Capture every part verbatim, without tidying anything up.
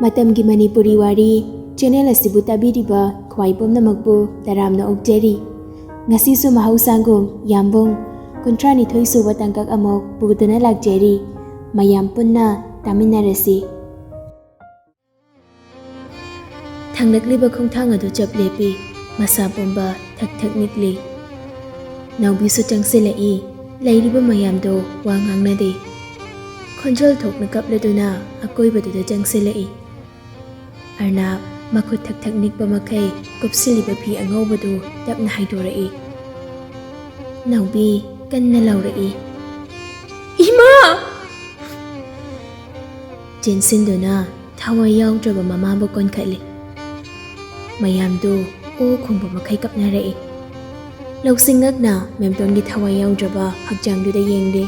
ꯃꯇꯝꯒꯤ ꯃꯅꯤꯄꯨꯔꯤ ꯋꯥꯔꯤ ꯆꯦꯅꯦꯜ ꯑꯁꯤꯕꯨ ꯇꯥꯕꯤꯔꯤꯕ ꯈ꯭ꯋꯥꯏ ꯄꯨꯝꯅꯃꯛꯄꯨ ꯇꯔꯥꯝꯅ ꯑꯣꯛꯆꯔꯤ꯫ ꯉꯁꯤꯁꯨ ꯃꯍꯧꯁꯥꯒꯨꯝ ꯌꯥꯝꯕꯨꯡ ꯀꯨꯟꯊ꯭ꯔꯥ ꯅꯤꯊꯣꯏ ꯁꯨꯕ ꯇꯥꯡꯀꯛ ꯑꯃꯨꯛ ꯄꯨꯗꯨꯅ ꯂꯥꯛꯆꯔꯤ꯫ ꯃꯌꯥꯝ ꯄꯨꯟꯅ ꯇꯥꯃꯤꯟꯅꯔꯁꯤ꯫ ꯊꯥꯡꯂꯛꯂꯤꯕ ꯈꯣꯡꯊꯥꯡ ꯑꯗꯨ ꯆꯞ ꯂꯦꯞꯄꯤ꯫ ꯃꯁꯥ ꯄꯨꯝꯕ ꯊꯛ ꯊꯛ ꯅꯤꯛꯂꯤ꯫ ꯅꯥꯎꯕꯤꯁꯨ ꯆꯪꯁꯤꯜꯂꯛꯏ꯫ ꯂꯩꯔꯤꯕ ꯃꯌꯥꯝꯗꯣ ꯋꯥ ꯉꯥꯡꯅꯗꯦ꯫ ꯈꯣꯟꯖꯦꯜ ꯊꯣꯛꯅ ꯀꯞꯂꯗꯨꯅ ꯑꯀꯣꯏꯕꯗꯨꯗ ꯆꯪꯁꯤꯜꯂꯛꯏ꯫ ꯑꯔꯅꯥꯞ ꯃꯈꯨꯠ ꯊꯛ ꯊꯛ ꯅꯤꯛꯄ ꯃꯈꯩ ꯀꯨꯞꯁꯤꯜꯂꯤꯕ ꯐꯤ ꯑꯉꯧꯕꯗꯨ ꯇꯞꯅ ꯍꯥꯏꯗꯣꯔꯛꯏ꯫ ꯅꯥꯎꯕꯤ ꯀꯟꯅ ꯂꯥꯎꯔꯛꯏ, "ꯏꯃꯥ!" ꯆꯦꯟꯁꯤꯟꯗꯨꯅ ꯊꯋꯥꯏ ꯌꯥꯎꯗ꯭ꯔꯕ ꯃꯃꯥꯕꯨ ꯀꯣꯟꯈꯠꯂꯤ꯫ ꯃꯌꯥꯝꯗꯨ ꯑꯣ ꯈꯣꯡꯕ ꯃꯈꯩ ꯀꯞꯅꯔꯛꯏ꯫ ꯂꯧꯁꯤꯡꯉꯛꯅ ꯃꯦꯝꯇꯣꯟꯒꯤ ꯊꯋꯥꯏ ꯌꯥꯎꯗ꯭ꯔꯕ ꯍꯛꯆꯥꯡꯗꯨꯗ ꯌꯦꯡꯂꯤ꯫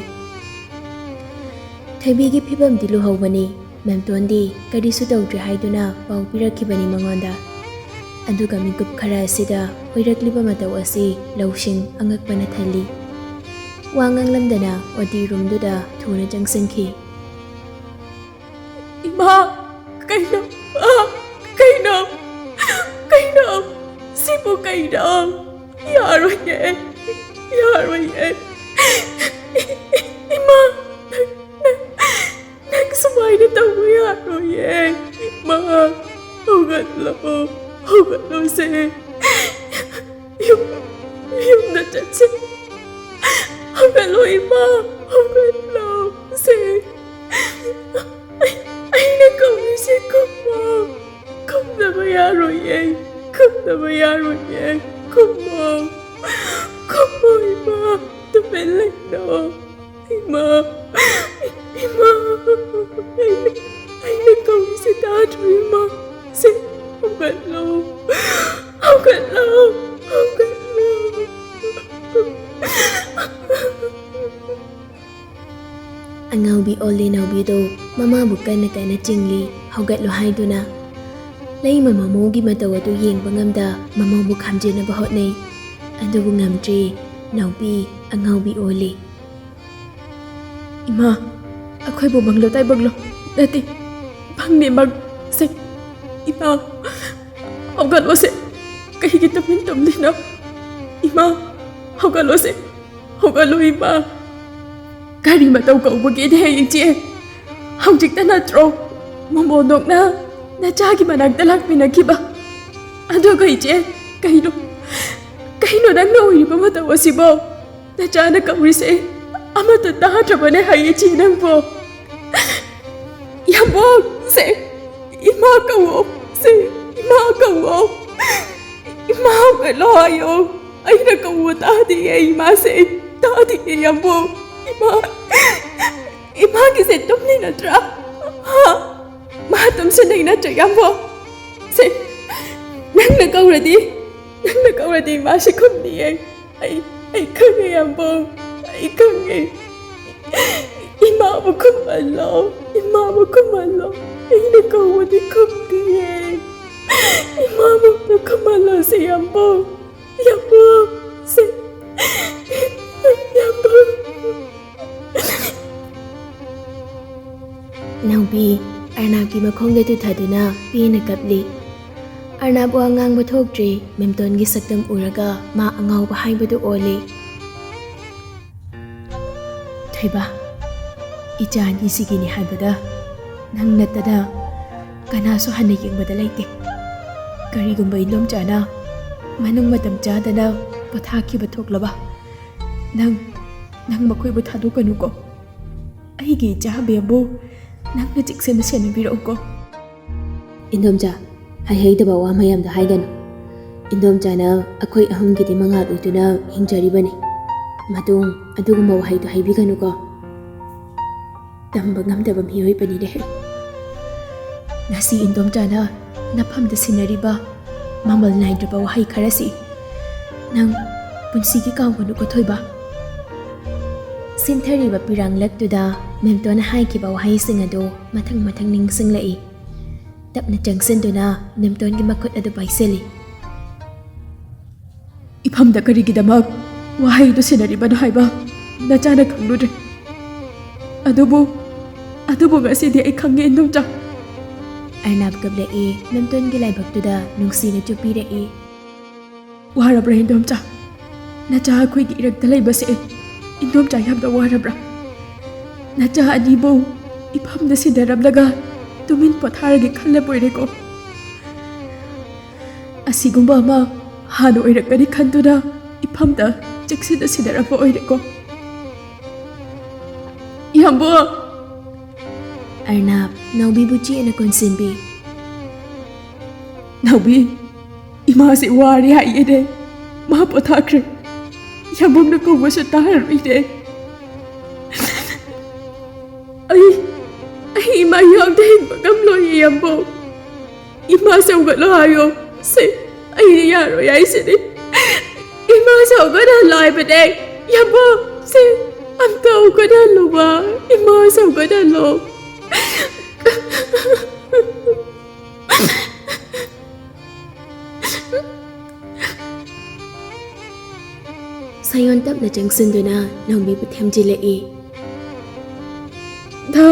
ꯊꯣꯏꯕꯤꯒꯤ ꯐꯤꯕꯝꯗꯤ ꯂꯨꯍꯧꯕꯅꯤ꯫ ꯃꯦꯝꯇꯣꯟꯗꯤ ꯀꯔꯤꯁꯨ ꯇꯧꯗ꯭ꯔꯦ ꯍꯥꯏꯗꯨꯅ ꯄꯥꯎ ꯄꯤꯔꯛꯈꯤꯕꯅꯤ ꯃꯉꯣꯟꯗ꯫ ꯑꯗꯨꯒ ꯃꯤꯀꯨꯞ ꯈꯔ ꯑꯁꯤꯗ ꯑꯣꯏꯔꯛꯂꯤꯕ ꯃꯇꯧ ꯑꯁꯤ ꯂꯧꯁꯤꯡ ꯑꯉꯛꯄꯅ ꯊꯜꯂꯤ꯫ ꯋꯥ ꯉꯥꯡꯂꯝꯗꯅ ꯑꯣ ꯇꯤ ꯔꯨꯝꯗꯨꯗ ꯊꯨꯅ ꯆꯪꯁꯤꯟꯈꯤ꯫ "ꯏꯃꯥ, ꯀꯩꯅꯣ? ꯑ, ꯀꯩꯅꯣ? ꯀꯩꯅꯣ? ꯁꯤꯕꯨ ꯀꯩꯅꯣ? ꯌꯥꯔꯣꯏꯌꯦ, ꯌꯥꯔꯣꯏꯌꯦ꯫ ꯏꯃꯥ, ꯅꯪ, ꯅꯪ ꯁꯨꯃꯥꯏꯅ ꯇꯧꯕ ꯌꯥꯔꯣꯏꯌꯦ꯫ ꯏꯃꯥ, ꯍꯧꯒꯠꯂꯣ, ꯍꯧꯒꯠꯂꯣꯁꯦ꯫ ꯌꯨꯝ, ꯌꯨꯝꯗ ꯆꯠꯁꯦ꯫ ꯍꯧꯒꯠꯂꯣ ꯏꯃꯥ, ꯍꯧꯒꯠꯂꯣꯁꯦ꯫ ꯑꯩ, ꯑꯩꯅ ꯀꯧꯔꯤꯁꯦ ꯈꯨꯝꯃꯣ꯫ ꯈꯨꯝꯗꯕ ꯌꯥꯔꯣꯏꯌꯦ, ꯈꯨꯝꯗꯕ ꯌꯥꯔꯣꯏꯌꯦ꯫ ꯈꯨꯝꯃꯣ, ꯈꯨꯝꯃꯣ ꯏꯃꯥ, ꯇꯨꯃꯤꯟ ꯂꯩꯅꯣ꯫ ꯏꯃꯥ, ꯏꯃꯥ, ꯑꯩꯅ, ꯑꯩꯅ ꯀꯧꯔꯤꯁꯦ ꯇꯥꯗ꯭ꯔꯣ ꯏꯃꯥ? ꯁꯦ, ꯍꯧꯒꯠꯂꯣ, ꯍꯧꯒꯠꯂꯣ, ꯍꯧꯒꯠꯂꯣ꯫" ꯑꯉꯥꯎꯕꯤ ꯑꯣꯜꯂꯤ ꯅꯥꯎꯕꯤꯗꯣ ꯃꯃꯥꯕꯨ ꯀꯟꯅ ꯀꯟꯅ ꯆꯤꯡꯂꯤ, ꯍꯧꯒꯠꯂꯣ ꯍꯥꯏꯗꯨꯅ꯫ ꯂꯩꯃ ꯃꯃꯧꯒꯤ ꯃꯇꯧ ꯑꯗꯨ ꯌꯦꯡꯕ ꯉꯝꯗ ꯃꯃꯧꯕꯨ ꯈꯥꯝꯖꯤꯟꯅꯕ ꯍꯣꯠꯅꯩ꯫ ꯑꯗꯨꯕꯨ ꯉꯝꯗ꯭ꯔꯦ, ꯅꯥꯎꯕꯤ ꯑꯉꯥꯎꯕꯤ ꯑꯣꯜꯂꯤ꯫ "ꯏꯃꯥ, ꯑꯩꯈꯣꯏꯕꯨ ꯃꯪꯂꯣ ꯇꯥꯏꯕꯪꯂꯣ? ꯅꯠꯇꯦ, ꯃꯪꯅꯦ ꯃꯪ꯫ ꯏꯃꯥ, ꯍꯧꯒꯠꯂꯣꯁꯦ꯫ ꯀꯩꯒꯤ ꯇꯨꯃꯤꯟ ꯇꯨꯝꯂꯤꯅꯣ? ꯏꯃꯥ, ꯍꯧꯒꯠꯂꯣꯁꯦ꯫ ꯍꯧꯒꯠꯂꯣ ꯏꯃꯥ꯫ ꯀꯔꯤ ꯃꯇꯧ ꯀꯧꯕꯒꯦꯅꯦ ꯏꯆꯦ? ꯍꯧꯖꯤꯛꯇ ꯅꯠꯇ꯭ꯔꯣ ꯃꯃꯣꯟꯗꯣꯛꯅ ꯅꯆꯥꯒꯤ ꯃꯅꯥꯛꯇ ꯂꯥꯛꯃꯤꯟꯅꯈꯤꯕ? ꯑꯗꯨꯒ ꯏꯆꯦ, ꯀꯩꯅꯣ, ꯀꯩꯅꯣ ꯅꯪꯅ ꯑꯣꯏꯔꯤꯕ ꯃꯇꯧ ꯑꯁꯤꯕꯣ? ꯅꯆꯥꯅ ꯀꯧꯔꯤꯁꯦ ꯑꯃꯠꯇ ꯇꯥꯗ꯭ꯔꯕꯅꯦ ꯍꯥꯏ ꯏꯆꯦ ꯅꯪꯕꯣ꯫ ꯌꯥꯝꯕꯣꯡ, ꯁꯦ, ꯏꯃꯥ ꯀꯧꯋꯣ, ꯁꯦ, ꯏꯃꯥ ꯀꯧꯋꯣ꯫ ꯏꯃꯥ ꯍꯧꯒꯠꯂꯣ ꯍꯥꯏꯌꯣ꯫ ꯑꯩꯅ ꯀꯧꯕ ꯇꯥꯗꯤꯌꯦ ꯏꯃꯥꯁꯦ꯫ ꯇꯥꯗꯤꯌꯦ ꯌꯥꯝꯕꯣꯡ꯫ ꯏꯃꯥ, ꯏꯃꯥꯒꯤꯁꯦ ꯇꯨꯝꯂꯤ ꯅꯠꯇ꯭ꯔꯥ? ꯍꯥ? ꯃꯥ ꯇꯨꯝꯁꯤꯟꯅꯩ ꯅꯠꯇ꯭ꯔꯥ ꯌꯥꯝꯕꯣꯡ? ꯁꯦ, ꯅꯪꯅ ꯀꯧꯔꯗꯤ, ꯅꯪꯅ ꯀꯧꯔꯗꯤ ꯏꯃꯥꯁꯤ ꯈꯨꯝꯅꯤꯌꯦ꯫ ꯑꯩ, ꯑꯩ ꯈꯪꯉꯦ ꯌꯥꯝꯕꯣꯡ꯫ ꯑꯩ ꯈꯪꯉꯦ꯫ ꯏꯃꯥꯕꯨ ꯈꯨꯝꯍꯜꯂꯣ꯫ ꯏꯃꯥꯕꯨ ꯈꯨꯝꯍꯜꯂꯣ꯫ ꯑꯩꯅ ꯀꯧꯕꯗꯤ ꯈꯨꯝꯗꯤꯌꯦ꯫ ꯏꯃꯥꯕꯨ ꯈꯨꯝꯍꯜꯂꯣꯁꯦ ꯌꯥꯝꯕꯣꯡ꯫ ꯌꯥꯝꯕꯣꯡ꯫ ꯁꯦ, ꯌꯥꯝꯕꯣꯡ꯫ ꯅꯥꯎꯕꯤ, ꯑꯔꯅꯥꯞꯀꯤ ꯃꯈꯣꯡꯗ ꯇꯨꯊꯗꯨꯅ ꯄꯦꯟꯅ ꯀꯞꯂꯤ꯫ ꯑꯔꯅꯥꯞ ꯋꯥ ꯉꯥꯡꯕ ꯊꯣꯛꯇ꯭ꯔꯤ꯫ ꯃꯦꯝꯇꯣꯟꯒꯤ ꯁꯛꯇꯝ ꯎꯔꯒ ꯃꯥ ꯑꯉꯥꯎꯕ ꯍꯥꯏꯕꯗꯨ ꯑꯣꯜꯂꯤ꯫ ꯊꯣꯏꯕ, ꯏꯆꯥ ꯑꯅꯤꯁꯤꯒꯤꯅꯤ ꯍꯥꯏꯕꯗ ꯅꯪ ꯅꯠꯇꯅ ꯀꯅꯥꯁꯨ ꯍꯟꯅ ꯌꯦꯡꯕꯗ ꯂꯩꯇꯦ꯫ ꯀꯔꯤꯒꯨꯝꯕ ꯏꯟꯗꯣꯝꯆꯥꯅ ꯃꯅꯨꯡ ꯃꯇꯝ ꯆꯥꯗꯅ ꯄꯣꯊꯥꯈꯤꯕ ꯊꯣꯛꯂꯕ, ꯅꯪ, ꯅꯪ ꯃꯈꯣꯏꯕꯨ ꯊꯥꯗꯣꯛꯀꯅꯨꯀꯣ꯫ ꯑꯩꯒꯤ ꯏꯆꯥ ꯕꯦꯝꯕꯨ ꯅꯪꯅ ꯆꯦꯛꯁꯤꯟꯅ ꯁꯦꯟꯅꯕꯤꯔꯛꯎꯀꯣ꯫ ꯏꯟꯗꯣꯝꯆꯥ, ꯍꯩꯍꯩꯗꯕ ꯋꯥ ꯃꯌꯥꯝꯗꯣ ꯍꯥꯏꯒꯅꯨ꯫ ꯏꯟꯗꯣꯝꯆꯥꯅ ꯑꯩꯈꯣꯏ ꯑꯍꯨꯝꯒꯤꯗꯤ ꯃꯉꯥꯜ ꯑꯣꯏꯗꯨꯅ ꯍꯤꯡꯖꯔꯤꯕꯅꯤ꯫ ꯃꯇꯨꯡ ꯑꯗꯨꯒꯨꯝꯕ ꯋꯥꯍꯩꯗꯣ ꯍꯥꯏꯕꯤꯒꯅꯨꯀꯣ꯫ ꯇꯝꯕ ꯉꯝꯗꯕ ꯃꯤꯑꯣꯏꯕꯅꯤꯅꯦ꯫ ꯉꯁꯤ ꯏꯟꯗꯣꯝꯆꯥꯅ ꯅꯐꯝꯗ ꯁꯤꯟꯅꯔꯤꯕ ꯃꯃꯜ ꯅꯥꯏꯗ꯭ꯔꯕ ꯋꯥꯍꯩ ꯈꯔꯁꯤ ꯅꯪ ꯄꯨꯟꯁꯤꯒꯤ ꯀꯥꯎꯒꯅꯨꯀꯣ ꯊꯣꯏꯕ꯫ ꯁꯤꯟꯊꯔꯤꯕ ꯄꯤꯔꯥꯡꯂꯛꯇꯨꯗ ꯃꯦꯝꯇꯣꯟꯅ ꯍꯥꯏꯈꯤꯕ ꯋꯥꯍꯩꯁꯤꯡ ꯑꯗꯨ ꯃꯊꯪ ꯃꯊꯪ ꯅꯤꯡꯁꯤꯡꯂꯛꯏ꯫ ꯇꯞꯅ ꯆꯪꯁꯤꯟꯗꯨꯅ ꯃꯦꯝꯇꯣꯟꯒꯤ ꯃꯈꯨꯠ ꯑꯗꯨ ꯄꯥꯏꯁꯤꯜꯂꯤ꯫ ꯏꯐꯝꯗ ꯀꯔꯤꯒꯤꯗꯃꯛ ꯋꯥꯍꯩꯗꯨ ꯁꯤꯟꯅꯔꯤꯕꯅꯣ ꯍꯥꯏꯕ ꯅꯆꯥꯅ ꯈꯪꯂꯨꯗ꯭ꯔꯦ꯫ ꯑꯗꯨꯕꯨ, ꯑꯗꯨꯕꯨ ꯉꯁꯤꯗꯤ ꯑꯩ ꯈꯪꯉꯦ ꯏꯟꯗꯣꯝꯆꯥ꯫ ꯑꯔꯅꯥꯕ ꯀꯞꯂꯛꯏ꯫ ꯃꯦꯝꯇꯣꯟꯒꯤ ꯂꯥꯏꯕꯛꯇꯨꯗ ꯅꯨꯡꯁꯤꯅ ꯆꯨꯞꯄꯤꯔꯛꯏ꯫ ꯋꯥꯔꯕ꯭ꯔꯥ ꯏꯟꯗꯣꯝꯆꯥ? ꯅꯆꯥ ꯑꯩꯈꯣꯏꯒꯤ ꯏꯔꯛꯇ ꯂꯩꯕꯁꯦ ꯏꯟꯗꯣꯝꯆꯥ ꯌꯥꯝꯅ ꯋꯥꯔꯕ꯭ꯔꯥ? ꯅꯆꯥ ꯑꯅꯤꯕꯨ ꯏꯐꯝꯗ ꯁꯤꯟꯅꯔꯝꯂꯒ ꯇꯨꯃꯤꯟ ꯄꯣꯊꯥꯔꯒꯦ ꯈꯜꯂꯕꯣꯏꯔꯦꯀꯣ꯫ ꯑꯁꯤꯒꯨꯝꯕ ꯑꯃ ꯍꯥꯟꯅ ꯑꯣꯏꯔꯛꯀꯅꯤ ꯈꯟꯗꯨꯅ ꯏꯐꯝꯗ ꯆꯦꯛꯁꯤꯟꯅ ꯁꯤꯟꯅꯔꯝꯕ ꯑꯣꯏꯔꯦꯀꯣ꯫ ꯏꯌꯥꯝꯕ! ꯑꯔꯅꯥꯕ ꯅꯥꯎꯕꯤꯕꯨ ꯆꯦꯠꯅ ꯀꯣꯟꯁꯤꯟꯕꯤ꯫ ꯅꯥꯎꯕꯤ, ꯏꯃꯥꯁꯦ ꯋꯥꯔꯦ ꯍꯥꯏꯌꯦꯅꯦ꯫ ꯃꯥ ꯄꯣꯊꯥꯈ꯭ꯔꯦ꯫ ꯌꯥꯝꯕꯨꯡꯅ ꯀꯧꯕꯁꯨ ꯇꯥꯔꯔꯣꯏꯅꯦ꯫ ꯑꯩ, ꯑꯩ ꯏꯃꯥ ꯌꯥꯎꯗ ꯍꯤꯡꯕ ꯉꯝꯂꯣꯏꯌꯦ, ꯌꯥꯝꯕꯨꯡ꯫ ꯏꯃꯥꯁꯦ ꯍꯧꯒꯠꯂꯣ ꯍꯥꯏꯌꯣ꯫ ꯁꯦ, ꯑꯩꯗꯤ ꯌꯥꯔꯣꯏ ꯍꯥꯏꯁꯤꯅꯤ꯫ ꯏꯃꯥꯁꯦ ꯍꯧꯒꯠꯍꯜꯂꯣ ꯍꯥꯏꯕꯅꯦ꯫ ꯌꯥꯝꯕꯨꯡ, ꯁꯦ, ꯑꯝꯇ ꯍꯧꯒꯠꯍꯜꯂꯣꯕ꯫ ꯏꯃꯥꯁꯦ ꯍꯧꯒꯠꯍꯜꯂꯣ꯫ ꯁꯥꯌꯣꯟ ꯇꯞꯅ ꯆꯪꯁꯤꯟꯗꯨꯅ ꯅꯥꯎꯕꯤꯕꯨ ꯊꯦꯝꯖꯤꯜꯂꯛꯏ꯫ ꯗꯥ,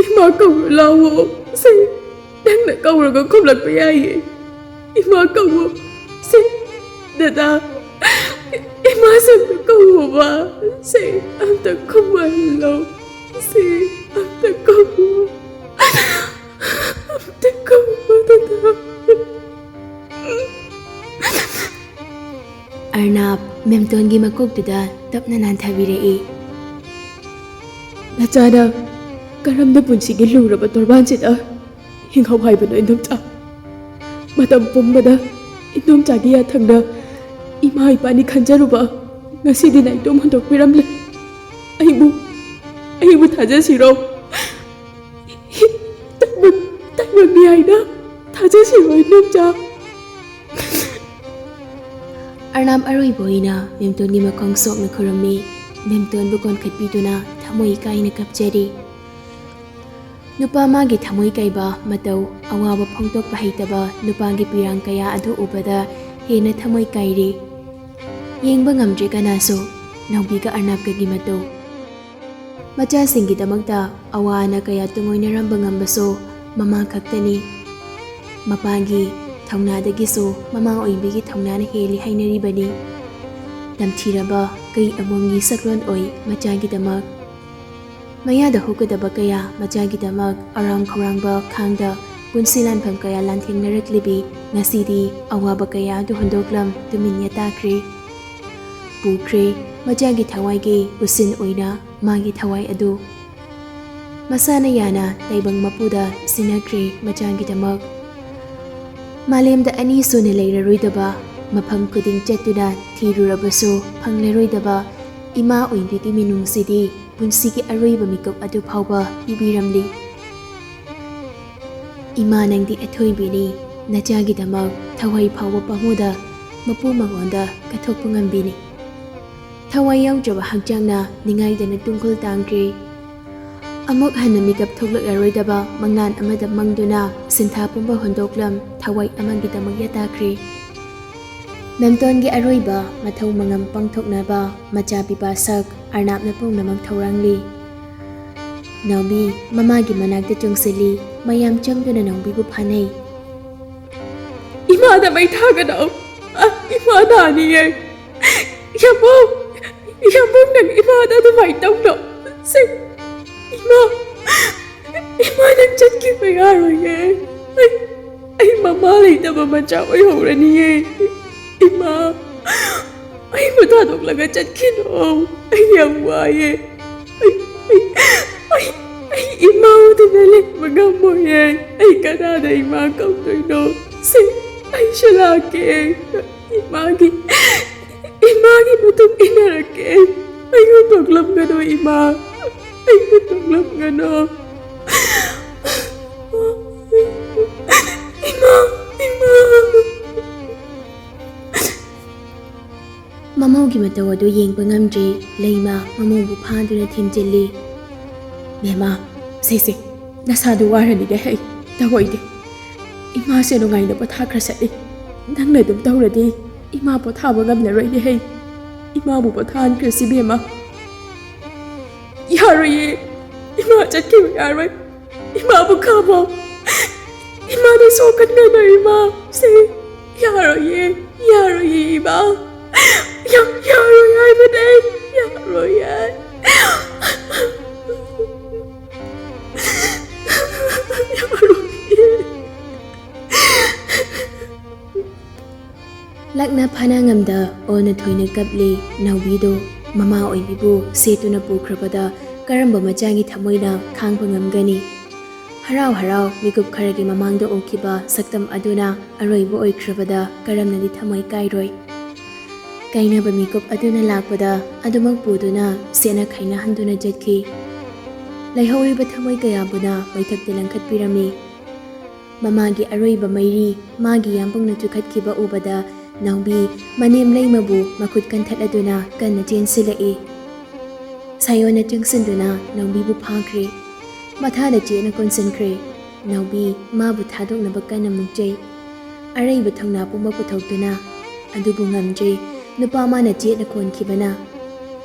ꯏꯃꯥ ꯀꯧꯔꯨ ꯂꯥꯛꯑꯣ꯫ ꯁꯦ, ꯅꯪꯅ ꯀꯧꯔꯒ ꯈꯨꯝꯂꯛꯄ ꯌꯥꯏꯌꯦ꯫ ꯏꯃꯥ ꯀꯧꯋꯣ꯫ ꯁꯦ, ꯗꯗꯥ, ꯏꯃꯥꯁꯦ ꯑꯝꯇ ꯀꯧꯋꯣꯕ꯫ ꯁꯦ, ꯑꯝꯇ ꯈꯨꯝꯍꯜꯂꯣ꯫ ꯁꯦ, ꯑꯝꯇ ꯀꯧꯋꯣ꯫ ꯑꯝꯇ ꯀꯧꯋꯣ, ꯗꯗꯥ꯫ ꯑꯔꯅꯥꯕ ꯃꯦꯝꯇꯣꯟꯒꯤ ꯃꯀꯣꯛꯇꯨꯗ ꯇꯞꯅ ꯅꯥꯟꯊꯕꯤꯔꯛꯏ꯫ ꯅꯆꯥꯅ ꯀꯔꯝꯅ ꯄꯨꯟꯁꯤꯒꯤ ꯂꯨꯔꯕ ꯇꯣꯔꯕꯥꯟꯁꯤꯗ ꯍꯤꯡꯍꯧ ꯍꯥꯏꯕꯅꯣ, ꯏꯟꯗꯣꯝꯆꯥ? ꯃꯇꯝ ꯄꯨꯝꯕꯗ ꯏꯟꯗꯣꯝꯆꯥꯒꯤ ꯌꯥꯊꯪꯗ ꯏꯃꯥ ꯏꯄꯥꯅꯤ ꯈꯟꯖꯔꯨꯕ ꯉꯁꯤꯗꯤ ꯅꯥꯏꯇꯣꯝ ꯍꯨꯟꯗꯣꯛꯄꯤꯔꯝꯂꯦ꯫ ꯑꯩꯕꯨ, ꯑꯩꯕꯨ ꯊꯥꯖꯁꯤꯔꯣ? ꯇꯥꯏꯕꯪ, ꯇꯥꯏꯕꯪ ꯃꯤꯌꯥꯏꯗ ꯊꯥꯖꯁꯤꯔꯣ, ꯏꯟꯗꯣꯝꯆꯥ? ꯑꯔꯅꯥꯕ ꯑꯔꯣꯏꯕ ꯑꯣꯏꯅ ꯃꯦꯝꯇꯣꯟꯒꯤ ꯃꯈꯣꯡ ꯁꯣꯛꯅ ꯈꯨꯔꯨꯝꯃꯤ꯫ ꯃꯦꯝꯇꯣꯟꯕꯨ ꯀꯣꯟꯈꯠꯄꯤꯗꯨꯅ ꯊꯃꯣꯏ ꯀꯥꯏꯅ ꯀꯞꯆꯔꯤ꯫ ꯅꯨꯄꯥ ꯃꯥꯒꯤ ꯊꯃꯣꯏ ꯀꯥꯏꯕ ꯃꯇꯧ, ꯑꯋꯥꯕ ꯐꯣꯡꯗꯣꯛꯄ ꯍꯩꯇꯕ ꯅꯨꯄꯥꯒꯤ ꯄꯤꯔꯥꯡ ꯀꯌꯥ ꯑꯗꯨ ꯎꯕꯗ ꯍꯦꯟꯅ ꯊꯃꯣꯏ ꯀꯥꯏꯔꯤ꯫ ꯌꯦꯡꯕ ꯉꯝꯗ꯭ꯔꯦ ꯀꯅꯥꯁꯨ ꯅꯥꯎꯕꯤꯒ ꯑꯔꯅꯥꯕꯀꯒꯤ ꯃꯇꯧ꯫ ꯃꯆꯥꯁꯤꯡꯒꯤꯗꯃꯛꯇ ꯑꯋꯥ ꯑꯅꯥ ꯀꯌꯥ ꯇꯨꯡꯑꯣꯏꯅꯔꯝꯕ ꯉꯝꯕꯁꯨ, ꯃꯃꯥ ꯈꯛꯇꯅꯤ꯫ ꯃꯄꯥꯒꯤ ꯊꯧꯅꯥꯗꯒꯤꯁꯨ ꯃꯃꯥ ꯑꯣꯏꯕꯤꯒꯤ ꯊꯧꯅꯥꯅ ꯍꯦꯜꯂꯤ ꯍꯥꯏꯅꯔꯤꯕꯅꯤ꯫ ꯇꯝꯊꯤꯔꯕ ꯀꯩ ꯑꯃꯣꯝꯒꯤ ꯁꯛꯂꯣꯟ ꯑꯣꯏ ꯃꯆꯥꯒꯤꯗꯃꯛ꯫ ꯃꯌꯥꯗ ꯍꯨꯛꯀꯗꯕ ꯀꯌꯥ ꯃꯆꯥꯒꯤꯗꯃꯛ ꯑꯔꯥꯝ ꯈꯧꯔꯥꯡꯕ ꯈꯥꯡꯗ ꯄꯨꯟꯁꯤ ꯂꯥꯟꯐꯝ ꯀꯌꯥ ꯂꯥꯟꯊꯦꯡꯅꯔꯛꯂꯤꯕꯤ ꯉꯁꯤꯗꯤ ꯑꯋꯥꯕ ꯀꯌꯥꯗꯨ ꯍꯨꯟꯗꯣꯛꯂꯝ ꯇꯨꯃꯤꯟꯅ ꯇꯥꯈ꯭ꯔꯦ꯫ ꯄꯨꯈ꯭ꯔꯦ ꯃꯆꯥꯒꯤ ꯊꯋꯥꯏꯒꯤ ꯎꯁꯤꯟ ꯑꯣꯏꯅ ꯃꯥꯒꯤ ꯊꯋꯥꯏ ꯑꯗꯨ꯫ ꯃꯁꯥꯅ ꯌꯥꯅ ꯇꯥꯏꯕꯪ ꯃꯄꯨꯗ ꯁꯤꯟꯅꯈ꯭ꯔꯦ ꯃꯆꯥꯒꯤꯗꯃꯛ꯫ ꯃꯥꯂꯦꯝꯗ ꯑꯅꯤ ꯁꯨꯅ ꯂꯩꯔꯔꯣꯏꯗꯕ, ꯃꯐꯝ ꯈꯨꯗꯤꯡ ꯆꯠꯇꯨꯅ ꯊꯤꯔꯨꯔꯕꯁꯨ ꯐꯪꯂꯔꯣꯏꯗꯕ ꯏꯃꯥ ꯑꯣꯏꯕꯤꯒꯤ ꯃꯤꯅꯨꯡꯁꯤꯗꯤ ꯄꯨꯟꯁꯤꯒꯤ ꯑꯔꯣꯏꯕ ꯃꯤꯀꯨꯞ ꯑꯗꯨ ꯐꯥꯎꯕ ꯄꯤꯕꯤꯔꯝꯂꯤ꯫ ꯏꯃꯥ ꯅꯪꯗꯤ ꯑꯊꯣꯏꯕꯤꯅꯤ, ꯅꯆꯥꯒꯤꯗꯃꯛ ꯊꯋꯥꯏ ꯐꯥꯎꯕ ꯄꯥꯝꯃꯨꯗ ꯃꯄꯨ ꯃꯉꯣꯟꯗ ꯀꯠꯊꯣꯛꯄ ꯉꯝꯕꯤꯅꯤ꯫ ꯊꯋꯥꯏ ꯌꯥꯎꯗ꯭ꯔꯕ ꯍꯛꯆꯥꯡꯅ ꯅꯤꯡꯉꯥꯏꯗꯅ ꯇꯨꯡꯈꯨꯜ ꯇꯥꯡꯈ꯭ꯔꯦ꯫ ꯑꯃꯨꯛ ꯍꯟꯅ ꯃꯤꯀꯞ ꯊꯣꯛꯂꯛꯂꯔꯣꯏꯗꯕ ꯃꯪꯂꯥꯟ ꯑꯃꯗ ꯃꯪꯗꯨꯅ ꯁꯤꯟꯊꯥ ꯄꯨꯝꯕ ꯍꯨꯟꯗꯣꯛꯂꯝ ꯊꯋꯥꯏ ꯑꯃꯒꯤꯗꯃꯛ ꯌꯥꯇꯥꯈ꯭ꯔꯦ꯫ ꯃꯦꯝꯇꯣꯟꯒꯤ ꯑꯔꯣꯏꯕ ꯃꯊꯧ ꯃꯉꯝ ꯄꯥꯡꯊꯣꯛꯅꯕ ꯃꯆꯥ ꯄꯤꯕꯥ ꯁꯛ ꯑꯔꯅꯥꯞꯅ ꯄꯨꯝꯅꯃꯛ ꯊꯧꯔꯥꯡꯂꯤ꯫ ꯅꯥꯎꯕꯤ ꯃꯃꯥꯒꯤ ꯃꯅꯥꯛꯇ ꯆꯣꯡꯁꯤꯜꯂꯤ꯫ ꯃꯌꯥꯝ ꯆꯪꯗꯨꯅ ꯅꯥꯎꯕꯤꯕꯨ ꯐꯥꯅꯩ꯫ ꯏꯃꯥꯗ ꯃꯩ ꯊꯥꯒꯅꯧ꯫ ꯑ, ꯏꯃꯥ ꯅꯥꯅꯤꯌꯦ꯫ ꯌꯥꯝꯕꯨꯡ, ꯌꯥꯝꯕꯨꯡ ꯅꯪ ꯏꯃꯥꯗ ꯑꯗꯨꯃꯥꯏꯅ ꯇꯧꯅꯣ꯫ ꯁꯤ, ꯏꯃꯥ, ꯏꯃꯥ ꯅꯪ ꯆꯠꯈꯤꯕ ꯌꯥꯔꯣꯏꯌꯦ꯫ ꯑꯩ, ꯑꯩ ꯃꯃꯥ ꯂꯩꯇꯕ ꯃꯆꯥ ꯑꯣꯏꯍꯧꯔꯅꯤꯌꯦ꯫ ꯏꯃꯥ, ꯑꯩꯕꯨ ꯊꯥꯗꯣꯛꯂꯒ ꯆꯠꯈꯤꯅꯣ꯫ ꯑꯩ ꯌꯥꯝ ꯋꯥꯏꯌꯦ꯫ ꯑꯩ, ꯑꯩ, ꯑꯩ, ꯑꯩ ꯏꯃꯥ ꯎꯗꯅ ꯂꯩꯕ ꯉꯝꯃꯣꯏꯌꯦ꯫ ꯑꯩ ꯀꯅꯥꯗ ꯏꯃꯥ ꯀꯧꯗꯣꯏꯅꯣ? ꯁꯤ, ꯑꯩꯁꯨ ꯂꯥꯛꯀꯦ꯫ ꯏꯃꯥꯒꯤ, ꯏꯃꯥꯒꯤ ꯃꯇꯨꯡ ꯏꯟꯅꯔꯛꯀꯦ꯫ ꯑꯩ ꯍꯨꯟꯗꯣꯛꯂꯝꯒꯅꯨ ꯏꯃꯥ꯫ ꯑꯩ ꯍꯨꯟꯗꯣꯛꯂꯝꯒꯅꯨ꯫ ꯏꯃꯥ, ꯏꯃꯥ꯫ ꯃꯃꯧꯒꯤ ꯃꯇꯧ ꯑꯗꯨ ꯌꯦꯡꯕ ꯉꯝꯗ꯭ꯔꯦ꯫ ꯂꯩꯃ ꯃꯃꯧꯕꯨ ꯐꯥꯗꯨꯅ ꯊꯦꯝꯖꯤꯜꯂꯤ꯫ ꯕꯦꯝꯃ, ꯁꯦ, ꯁꯦ, ꯅꯁꯥꯗꯨ ꯋꯥꯔꯅꯤꯗꯦ ꯍꯩ, ꯇꯧꯑꯣꯏꯗꯦ꯫ ꯏꯃꯥꯁꯦ ꯅꯨꯡꯉꯥꯏꯅ ꯄꯣꯊꯥꯈ꯭ꯔꯁꯅꯤ꯫ ꯅꯪꯅ ꯑꯗꯨꯝ ꯇꯧꯔꯗꯤ ꯏꯃꯥ ꯄꯣꯊꯥꯕ ꯉꯝꯂꯔꯣꯏꯅꯦ ꯍꯩ꯫ ꯏꯃꯥꯕꯨ ꯄꯣꯊꯥꯍꯟꯈ꯭ꯔꯁꯤ ꯕꯦꯝꯃ꯫ ꯌꯥꯔꯣꯏꯌꯦ, ꯏꯃꯥ ꯆꯠꯈꯤꯕ ꯌꯥꯔꯣꯏ꯫ ꯏꯃꯥꯕꯨ ꯈꯥꯝꯃꯣ꯫ ꯏꯃꯥꯗ ꯁꯣꯛꯍꯟꯒꯅꯨ ꯏꯃꯥ꯫ ꯁꯤ ꯌꯥꯔꯣꯏꯌꯦ, ꯌꯥꯔꯣꯏꯌꯦ ꯏꯃꯥ꯫ ꯌꯥ-, ꯌꯥꯔꯣꯏ ꯍꯥꯏꯕꯅꯦ, ꯌꯥꯔꯣꯏꯌꯦ꯫ ꯌꯥꯔꯣꯏꯌꯦ꯫ ꯂꯛꯅ ꯐꯥꯅ ꯉꯝꯗ ꯑꯣꯟꯅ ꯊꯣꯏꯅ ꯀꯞꯂꯤ꯫ ꯅꯥꯎꯕꯤꯗꯣ ꯃꯃꯥ ꯑꯣꯏꯕꯤꯕꯨ ꯁꯦꯠꯇꯨꯅ ꯄꯨꯈ꯭ꯔꯕꯗ ꯀꯔꯝꯕ ꯃꯆꯥꯒꯤ ꯊꯃꯣꯏꯅ ꯈꯥꯡꯕ ꯉꯝꯒꯅꯤ? ꯍꯔꯥꯎ ꯍꯔꯥꯎ ꯃꯤꯀꯨꯞ ꯈꯔꯒꯤ ꯃꯃꯥꯡꯗ ꯎꯈꯤꯕ ꯁꯛꯇꯝ ꯑꯗꯨꯅ ꯑꯔꯣꯏꯕ ꯑꯣꯏꯈ꯭ꯔꯕꯗ ꯀꯔꯝꯅꯗꯤ ꯊꯃꯣꯏ ꯀꯥꯏꯔꯣꯏ? ꯀꯥꯏꯅꯕ ꯃꯤꯀꯨꯞ ꯑꯗꯨꯅ ꯂꯥꯛꯄꯗ ꯑꯗꯨꯃꯛ ꯄꯨꯗꯨꯅ ꯁꯦꯠꯅ ꯈꯥꯏꯅꯍꯟꯗꯨꯅ ꯆꯠꯈꯤ꯫ ꯂꯩꯍꯧꯔꯤꯕ ꯊꯃꯣꯏ ꯀꯌꯥꯕꯨꯅ ꯃꯩꯊꯛꯇ ꯂꯪꯈꯠꯄꯤꯔꯝꯃꯤ꯫ ꯃꯃꯥꯒꯤ ꯑꯔꯣꯏꯕ ꯃꯩꯔꯤ ꯃꯥꯒꯤ ꯌꯥꯝꯕꯨꯡꯅ ꯆꯨꯈꯠꯈꯤꯕ ꯎꯕꯗ ꯅꯥꯎꯕꯤ ꯃꯅꯦꯝ ꯂꯩꯃꯕꯨ ꯃꯈꯨꯠ ꯀꯟꯊꯠꯂꯗꯨꯅ ꯀꯟꯅ ꯆꯦꯟꯁꯤꯜꯂꯛꯏ꯫ ꯁꯥꯌꯣꯟꯅ ꯆꯪꯁꯤꯟꯗꯨꯅ ꯅꯥꯎꯕꯤꯕꯨ ꯐꯥꯈ꯭ꯔꯦ꯫ ꯃꯊꯥꯗ ꯆꯦꯠꯅ ꯀꯣꯟꯁꯤꯟꯈ꯭ꯔꯦ꯫ ꯅꯥꯎꯕꯤ ꯃꯥꯕꯨ ꯊꯥꯗꯣꯛꯅꯕ ꯀꯟꯅ ꯃꯨꯛꯆꯩ꯫ ꯑꯔꯩꯕ ꯊꯧꯅꯥ ꯄꯨꯝꯕ ꯄꯨꯊꯣꯛꯇꯨꯅ, ꯑꯗꯨꯕꯨ ꯉꯝꯗ꯭ꯔꯦ꯫ ꯅꯨꯄꯥ ꯃꯥꯅ ꯆꯦꯠꯅ ꯀꯣꯟꯈꯤꯕꯅ꯫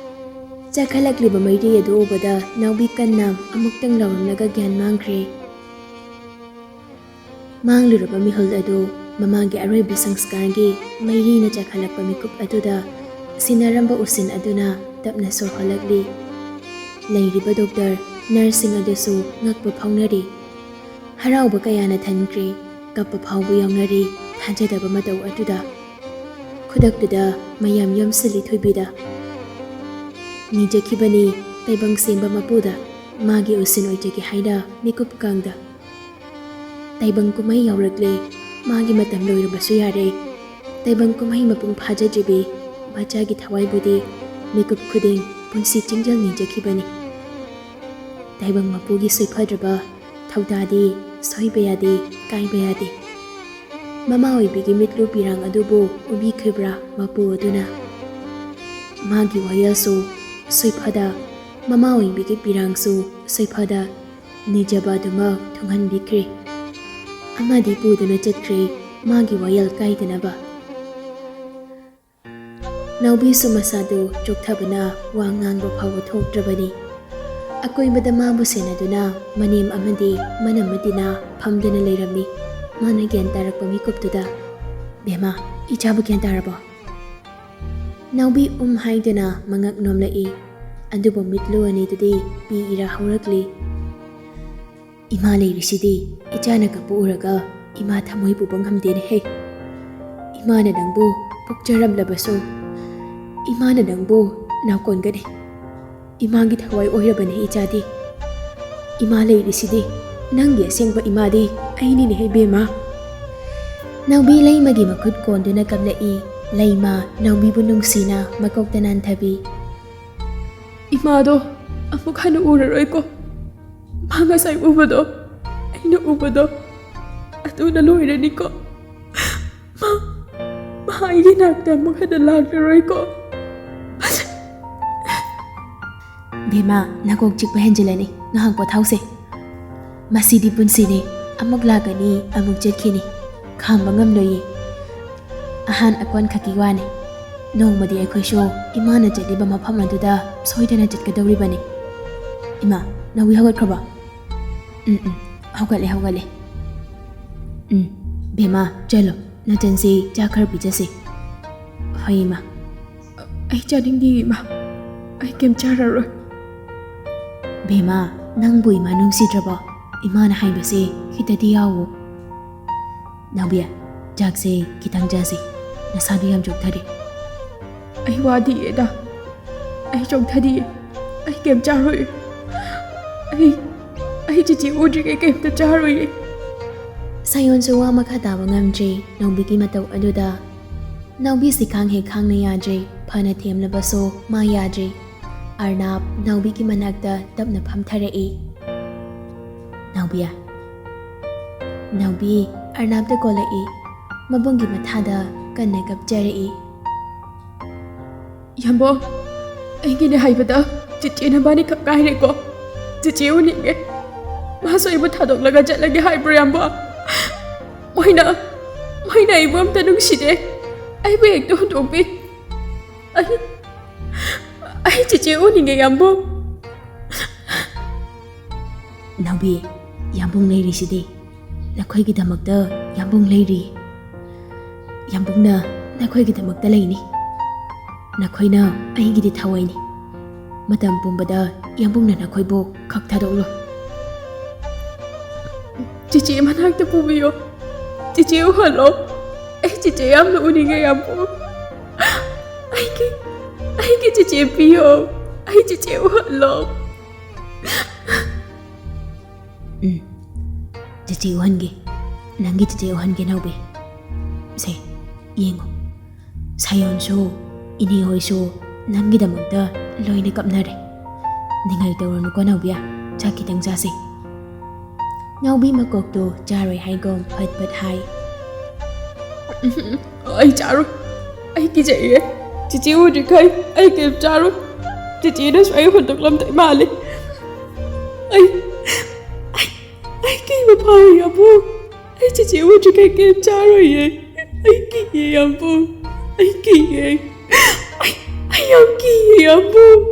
ꯆꯥꯈꯠꯂꯛꯂꯤꯕ ꯃꯩꯔꯤ ꯑꯗꯨ ꯎꯕꯗ ꯅꯥꯎꯕꯤ ꯀꯟꯅ ꯑꯃꯨꯛꯇꯪ ꯂꯥꯎꯔꯝꯂꯒ ꯒ꯭ꯌꯥꯟ ꯃꯥꯡꯈ꯭ꯔꯦ꯫ ꯃꯥꯡꯂꯨꯔꯕ ꯃꯤꯍꯨꯜ ꯑꯗꯨ ꯃꯃꯥꯒꯤ ꯑꯔꯣꯏꯕ ꯁꯪꯁꯀꯥꯔꯒꯤ ꯃꯩꯔꯤꯅ ꯆꯥꯈꯠꯂꯛꯄ ꯃꯤꯀꯨꯞ ꯑꯗꯨꯗ ꯁꯤꯟꯅꯔꯝꯕ ꯎꯁꯤꯟ ꯑꯗꯨꯅ ꯇꯞꯅ ꯁꯣꯔ ꯍꯣꯜꯂꯛꯂꯤ꯫ ꯂꯩꯔꯤꯕ ꯗꯣꯛꯇꯔ, ꯅꯔꯁꯁꯤꯡ ꯑꯗꯨꯁꯨ ꯉꯛꯄ ꯐꯥꯎꯅꯔꯤ꯫ ꯍꯔꯥꯎꯕ ꯀꯌꯥꯅ ꯊꯟꯈ꯭ꯔꯦ꯫ ꯀꯞꯄ ꯐꯥꯎꯕ ꯌꯥꯎꯅꯔꯤ ꯊꯥꯖꯗꯕ ꯃꯇꯧ ꯑꯗꯨꯗ꯫ ꯈꯨꯗꯛꯇꯨꯗ ꯃꯌꯥꯝ ꯌꯣꯝꯁꯤꯜꯂꯤ ꯊꯣꯏꯕꯤꯗ꯫ ꯅꯤꯖꯈꯤꯕꯅꯤ ꯇꯥꯏꯕꯪ ꯁꯦꯝꯕ ꯃꯄꯨꯗ ꯃꯥꯒꯤ ꯎꯁꯤꯟ ꯑꯣꯏꯖꯒꯦ ꯍꯥꯏꯅ ꯃꯤꯀꯨꯞ ꯀꯥꯡꯗ꯫ ꯇꯥꯏꯕꯪ ꯀꯨꯝꯍꯩ ꯌꯧꯔꯛꯂꯦ꯫ ꯃꯥꯒꯤ ꯃꯇꯝ ꯂꯣꯏꯔꯕꯁꯨ ꯌꯥꯔꯦ꯫ ꯇꯥꯏꯕꯪ ꯀꯨꯝꯍꯩ ꯃꯄꯨꯡ ꯐꯥꯖꯗ꯭ꯔꯤꯕꯤ ꯃꯆꯥꯒꯤ ꯊꯋꯥꯏꯕꯨꯗꯤ ꯃꯤꯀꯨꯞ ꯈꯨꯗꯤꯡ ꯄꯨꯟꯁꯤ ꯆꯤꯡꯖꯦꯜ ꯅꯤꯖꯈꯤꯕꯅꯤ꯫ ꯇꯥꯏꯕꯪ ꯃꯄꯨꯒꯤ ꯁꯣꯏꯐꯗ꯭ꯔꯕ ꯊꯧꯗꯥꯗꯤ ꯁꯣꯏꯕ ꯌꯥꯗꯦ, ꯀꯥꯏꯕ ꯌꯥꯗꯦ꯫ ꯃꯃꯥ ꯑꯣꯏꯕꯤꯒꯤ ꯃꯤꯠꯂꯨ ꯄꯤꯔꯥꯡ ꯑꯗꯨꯕꯨ ꯎꯕꯤꯈꯤꯕ꯭ꯔꯥ ꯃꯄꯨ ꯑꯗꯨꯅ? ꯃꯥꯒꯤ ꯋꯥꯌꯦꯜꯁꯨ ꯁꯣꯏꯐꯗ, ꯃꯃꯥ ꯑꯣꯏꯕꯤꯒꯤ ꯄꯤꯔꯥꯡꯁꯨ ꯁꯣꯏꯐꯗ ꯅꯤꯖꯕ ꯑꯗꯨꯃꯛ ꯊꯨꯡꯍꯟꯕꯤꯈ꯭ꯔꯦ꯫ ꯑꯃꯗꯤ ꯄꯨꯗꯨꯅ ꯆꯠꯈ꯭ꯔꯦ ꯃꯥꯒꯤ ꯋꯥꯌꯦꯜ ꯀꯥꯏꯗꯅꯕ꯫ ꯅꯥꯎꯕꯤꯁꯨ ꯃꯁꯥꯗꯨ ꯆꯣꯛꯊꯕꯅ ꯋꯥ ꯉꯥꯡꯕ ꯐꯥꯎꯕ ꯊꯣꯛꯇ꯭ꯔꯕꯅꯤ꯫ ꯑꯀꯣꯏꯕꯗ ꯃꯥꯕꯨ ꯁꯦꯟꯅꯗꯨꯅ ꯃꯅꯦꯝ ꯑꯃꯗꯤ ꯃꯅꯝꯃꯗꯤꯅ ꯐꯝꯗꯨꯅ ꯂꯩꯔꯝꯃꯤ꯫ ꯃꯥꯅ ꯒ꯭ꯌꯥꯟ ꯇꯥꯔꯛꯄ ꯃꯤꯀꯨꯞꯇꯨꯗ, "ꯕꯦꯝꯃ, ꯏꯆꯥꯕꯨ ꯒ꯭ꯌꯥꯟ ꯇꯥꯔꯕꯣ?" ꯅꯥꯎꯕꯤ ꯎꯝ ꯍꯥꯏꯗꯨꯅ ꯃꯉꯛ ꯅꯣꯝꯂꯛꯏ꯫ ꯑꯗꯨꯕꯨ ꯃꯤꯠꯂꯨ ꯑꯅꯤꯗꯨꯗꯤ ꯄꯤ ꯏꯔꯥ ꯍꯧꯔꯛꯂꯤ꯫ "ꯏꯃꯥ ꯂꯩꯔꯤꯁꯤꯗꯤ, ꯏꯆꯥꯅ ꯀꯞꯄ ꯎꯔꯒ ꯏꯃꯥ ꯊꯃꯣꯏ ꯄꯨꯕ ꯉꯝꯗꯦꯅꯦꯍꯦ꯫ ꯏꯃꯥꯅ ꯅꯪꯕꯨ ꯄꯣꯛꯆꯔꯝꯂꯕꯁꯨ, ꯏꯃꯥꯅ ꯅꯪꯕꯨ ꯅꯥꯎꯀꯣꯟꯒꯅꯤ꯫ ꯏꯃꯥꯒꯤ ꯊꯋꯥꯏ ꯑꯣꯏꯔꯕꯅꯦ ꯏꯆꯥꯗꯤ꯫ ꯏꯃꯥ ꯂꯩꯔꯤꯁꯤꯗꯤ, ꯅꯪꯒꯤ ꯑꯁꯦꯡꯕ ꯏꯃꯥꯗꯤ ꯑꯩꯅꯤꯅꯦꯍꯦ ꯕꯦꯝꯃ꯫" ꯅꯥꯎꯕꯤ ꯂꯩꯃꯒꯤ ꯃꯈꯨꯠ ꯀꯣꯟꯗꯨꯅ ꯀꯞꯂꯛꯏ꯫ ꯂꯩꯃ ꯅꯥꯎꯕꯤꯕꯨ ꯅꯨꯡꯁꯤꯅ ꯃꯀꯣꯛꯇ ꯅꯥꯟꯊꯕꯤ꯫ "ꯏꯃꯥꯗꯣ ꯑꯃꯨꯛ ꯍꯟꯅ ꯎꯔꯔꯣꯏꯀꯣ꯫ ꯃꯥ ꯉꯁꯥꯏ ꯎꯕꯗꯣ, ꯑꯩꯅ ꯎꯕꯗꯣ, ꯑꯗꯨꯅ ꯂꯣꯏꯔꯅꯤꯀꯣ꯫ ꯃꯥ, ꯃꯥ ꯑꯩꯒꯤ ꯅꯥꯛꯇ ꯑꯃꯨꯛ ꯍꯟꯅ ꯂꯥꯛꯂꯔꯣꯏꯀꯣ꯫" "ꯕꯦꯝꯃ, ꯅꯀꯣꯛ ꯆꯤꯛꯄ ꯍꯦꯟꯖꯤꯜꯂꯅꯤ꯫ ꯉꯥꯏꯍꯥꯛ ꯄꯣꯊꯥꯎꯁꯦ꯫ ꯃꯁꯤꯗꯤ ꯄꯨꯟꯁꯤꯅꯤ꯫ ꯑꯃꯨꯛ ꯂꯥꯛꯀꯅꯤ, ꯑꯃꯨꯛ ꯆꯠꯈꯤꯅꯤ꯫ ꯈꯥꯝꯕ ꯉꯝꯂꯣꯏꯌꯦ꯫ ꯑꯍꯥꯟ ꯑꯀꯣꯟ ꯈꯛꯀꯤ ꯋꯥꯅꯤ꯫ ꯅꯣꯡꯃꯗꯤ ꯑꯩꯈꯣꯏꯁꯨ ꯏꯃꯥꯅ ꯆꯠꯂꯤꯕ ꯃꯐꯝ ꯑꯗꯨꯗ ꯁꯣꯏꯗꯅ ꯆꯠꯀꯗꯧꯔꯤꯕꯅꯤ꯫" "ꯏꯃꯥ, ꯅꯥꯎꯕꯤ ꯍꯧꯒꯠꯈ꯭ꯔꯕꯣ?" "ꯎꯝ, ꯎꯝ, ꯍꯧꯒꯠꯂꯦ, ꯍꯧꯒꯠꯂꯦ꯫ ꯎꯝ, ꯕꯦꯝꯃ, ꯆꯠꯂꯣ꯫ ꯅꯆꯟꯁꯤ ꯆꯥꯛ ꯈꯔ ꯄꯤꯖꯁꯤ꯫" "ꯍꯣꯏ, ꯏꯃꯥ꯫" "ꯑꯩ ꯆꯥꯅꯤꯡꯗꯦ, ꯏꯃꯥ꯫ ꯑꯩ ꯀꯩꯝ ꯆꯥꯔꯔꯣꯏ꯫" "ꯕꯦꯝꯃ, ꯅꯪꯕꯨ ꯏꯃꯥ ꯅꯨꯡꯁꯤꯗ꯭ꯔꯕꯣ? ꯏꯃꯥꯅ ꯍꯥꯏꯕꯁꯦ ꯈꯤꯇꯗꯤ ꯌꯥꯎꯋꯣ꯫" "ꯅꯥꯎꯕꯤ, ꯆꯥꯛꯁꯦ ꯈꯤꯇꯪ ꯆꯥꯁꯤ꯫ ꯅꯁꯥꯗꯨ ꯌꯥꯝ ꯆꯣꯛꯊꯔꯦ꯫" "ꯑꯩ ꯋꯥꯗꯤꯌꯦꯗ꯫ ꯑꯩ ꯆꯣꯛꯊꯗꯤꯌꯦ꯫ ꯑꯩ ꯀꯩꯝ ꯆꯥꯔꯣꯏ꯫ ꯑꯩ, ꯑꯩ ꯆꯤꯆꯦ ꯎꯗ꯭ꯔꯤꯉꯩ ꯀꯩꯝꯇ ꯆꯥꯔꯣꯏꯌꯦ꯫" ꯁꯥꯌꯣꯟꯁꯨ ꯋꯥ ꯃꯈꯥ ꯇꯥꯕ ꯉꯝꯗ꯭ꯔꯦ ꯅꯥꯎꯕꯤꯒꯤ ꯃꯇꯧ ꯑꯗꯨꯗ꯫ ꯅꯥꯎꯕꯤꯁꯤ ꯈꯥꯡ ꯍꯦꯛ ꯈꯥꯡꯅ ꯌꯥꯗ꯭ꯔꯦ꯫ ꯐꯅ ꯊꯦꯝꯂꯕꯁꯨ ꯃꯥ ꯌꯥꯗ꯭ꯔꯦ꯫ ꯑꯔꯅꯥꯞ ꯅꯥꯎꯕꯤꯒꯤ ꯃꯅꯥꯛꯇ ꯇꯞꯅ ꯐꯝꯊꯔꯛꯏ꯫ "ꯅꯥꯎꯕꯤ, ꯅꯥꯎꯕꯤ꯫" ꯑꯔꯅꯥꯞꯇ ꯀꯣꯜꯂꯛꯏ꯫ ꯃꯕꯨꯡꯒꯤ ꯃꯊꯥꯗ ꯀꯟꯅ ꯀꯞꯆꯔꯛꯏ꯫ "ꯌꯥꯝꯕꯣ, ꯑꯩꯒꯤꯅꯦ ꯍꯥꯏꯕꯗ ꯆꯤꯆꯦ ꯅꯕꯥꯅꯤ ꯈꯛ ꯉꯥꯏꯔꯦꯀꯣ꯫ ꯆꯤꯆꯦ ꯎꯅꯤꯡꯉꯦ꯫ ꯃꯥꯁꯨ ꯑꯩꯕꯨ ꯊꯥꯗꯣꯛꯂꯒ ꯆꯠꯂꯒꯦ ꯍꯥꯏꯕ꯭ꯔꯣ, ꯌꯥꯝꯕꯣ? ꯃꯣꯏꯅ, ꯃꯣꯏꯅ ꯑꯩꯕꯨ ꯑꯝꯇ ꯅꯨꯡꯁꯤꯗꯦ꯫ ꯑꯩꯕꯨ ꯍꯦꯛꯇ ꯍꯨꯟꯗꯣꯛꯄꯤ꯫ ꯑꯩ, ꯑꯩ ꯆꯤꯆꯦ ꯎꯅꯤꯡꯉꯦ, ꯌꯥꯝꯕꯨ꯫" ꯅꯥꯎꯕꯤ, ꯌꯥꯝꯕꯨꯡ ꯂꯩꯔꯤꯁꯤꯗꯤ꯫ ꯅꯈꯣꯏꯒꯤꯗꯃꯛꯇ ꯌꯥꯝꯕꯨꯡ ꯂꯩꯔꯤ꯫ ꯌꯥꯝꯕꯨꯡꯅ ꯅꯈꯣꯏꯒꯤꯗꯃꯛꯇ ꯂꯩꯅꯤ꯫ ꯅꯈꯣꯏꯅ ꯑꯩꯒꯤꯗꯤ ꯊꯋꯥꯏꯅꯤ꯫ ꯃꯇꯝ ꯄꯨꯝꯕꯗ ꯌꯥꯝꯕꯨꯡꯅ ꯅꯈꯣꯏꯕꯨ ꯈꯛ ꯊꯥꯗꯣꯛꯂꯣꯏ꯫ ꯆꯤꯆꯦ ꯃꯅꯥꯛꯇ ꯄꯨꯕꯤꯌꯣ꯫ ꯆꯤꯆꯦ ꯎꯍꯜꯂꯣ꯫ ꯑꯩ ꯆꯤꯆꯦ ꯌꯥꯝꯅ ꯎꯅꯤꯡꯉꯦ, ꯌꯥꯝꯕꯨꯡ꯫ ꯑꯩꯒꯤ, ꯑꯩꯒꯤ ꯆꯤꯆꯦ ꯄꯤꯌꯣ꯫ ꯑꯩ ꯆꯤꯆꯦ ꯎꯍꯜꯂꯣ꯫ ꯎꯝ, ꯆꯤꯆꯦ ꯎꯍꯟꯒꯦ꯫ ꯅꯪꯒꯤ ꯆꯤꯆꯦ ꯎꯍꯟꯒꯦ, ꯅꯥꯎꯕꯤ꯫ ꯁꯦ, ꯌꯦꯡꯉꯣ꯫ ꯁꯥꯌꯣꯟꯁꯨ, ꯏꯅꯦ ꯍꯣꯏꯁꯨ ꯅꯪꯒꯤꯗꯃꯛꯇ ꯂꯣꯏꯅ ꯀꯞꯅꯔꯦ꯫ ꯅꯤꯡꯉꯥꯏ ꯇꯧꯔꯅꯨꯀꯣ, ꯅꯥꯎꯕꯤ꯫ ꯆꯥꯛ ꯈꯤꯇꯪ ꯆꯥꯁꯦ꯫ ꯅꯥꯎꯕꯤ ꯃꯀꯣꯛꯇꯣ ꯆꯥꯔꯣꯏ ꯍꯥꯏꯒꯨꯝ ꯐꯠ ꯐꯠ ꯍꯥꯏ꯫ "ꯑꯩ ꯆꯥꯔꯣꯏ꯫ ꯑꯩ ꯀꯤꯖꯩꯌꯦ꯫ ꯆꯤꯆꯦ ꯎꯗ꯭ꯔꯤꯈꯩ ꯑꯩ ꯀꯩꯝ ꯆꯥꯔꯣꯏ꯫ ꯆꯤꯆꯦꯅꯁꯨ ꯑꯩ ꯍꯨꯟꯗꯣꯛꯂꯝꯗꯣꯏ ꯃꯥꯜꯂꯤ꯫ ꯑꯩ, ꯑꯩ, ꯑꯩ ꯀꯤꯕ ꯐꯥꯎꯏ, ꯌꯥꯝꯕꯨꯡ꯫ ꯑꯩ ꯆꯤꯆꯦ ꯎꯗ꯭ꯔꯤꯈꯩ ꯀꯩꯝ ꯆꯥꯔꯣꯏꯌꯦ꯫ ꯑꯩ ꯀꯤꯌꯦ, ꯌꯥꯝꯕꯨꯡ꯫ ꯑꯩ ꯀꯤꯌꯦ꯫ ꯑꯩ, ꯑꯩ ꯌꯥꯝ ꯀꯤꯌꯦ, ꯌꯥꯝꯕꯨꯡ꯫"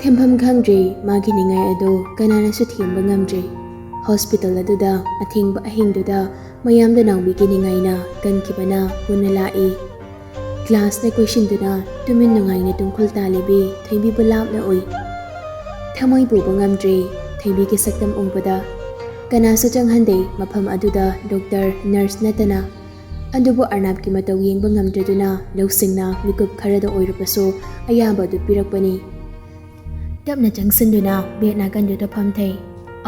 ꯊꯦꯝꯐꯝ ꯈꯪꯗ꯭ꯔꯦ꯫ ꯃꯥꯒꯤ ꯅꯤꯡꯉꯥꯏ ꯑꯗꯨ ꯀꯅꯥꯅꯁꯨ ꯊꯦꯝꯕ ꯉꯝꯗ꯭ꯔꯦ꯫ ꯍꯣꯁꯄꯤꯇꯥꯜ ꯑꯗꯨꯗ ꯑꯊꯦꯡꯕ ꯑꯍꯤꯡꯗꯨꯗ ꯃꯌꯥꯝꯗ ꯅꯥꯎꯕꯤꯒꯤ ꯅꯤꯡꯉꯥꯏꯅ ꯀꯟꯈꯤꯕꯅ ꯄꯨꯟꯅ ꯂꯥꯛꯏ꯫ ꯒ꯭ꯂꯥꯁꯅ ꯀꯣꯏꯁꯤꯟꯗꯨꯅ ꯇꯨꯃꯤꯟ ꯅꯨꯡꯉꯥꯏꯅ ꯇꯨꯝꯈꯨꯜ ꯇꯥꯜꯂꯤꯕꯤ ꯊꯣꯏꯕꯤꯕꯨ ꯂꯥꯞꯅ ꯎꯏ꯫ ꯊꯃꯣꯏ ꯄꯨꯕ ꯉꯝꯗ꯭ꯔꯦ ꯊꯣꯏꯕꯤꯒꯤ ꯁꯛꯇꯝ ꯎꯕꯗ꯫ ꯀꯅꯥꯁꯨ ꯆꯪꯍꯟꯗꯦ ꯃꯐꯝ ꯑꯗꯨꯗ ꯗꯣꯛꯇꯔ, ꯅꯔꯁ ꯅꯠꯇꯅ꯫ ꯑꯗꯨꯕꯨ ꯑꯔꯅꯥꯞꯀꯤ ꯃꯇꯧ ꯌꯦꯡꯕ ꯉꯝꯗ꯭ꯔꯗꯨꯅ ꯂꯧꯁꯤꯡꯅ ꯃꯤꯀꯨꯞ ꯈꯔꯗ ꯑꯣꯏꯔꯕꯁꯨ ꯑꯌꯥꯕ ꯑꯗꯨ ꯄꯤꯔꯛꯄꯅꯤ꯫ ꯇꯞꯅ ꯆꯪꯁꯤꯟꯗꯨꯅ ꯕꯦꯗ ꯅꯥꯀꯟꯗꯨꯗ ꯐꯝꯊꯩ꯫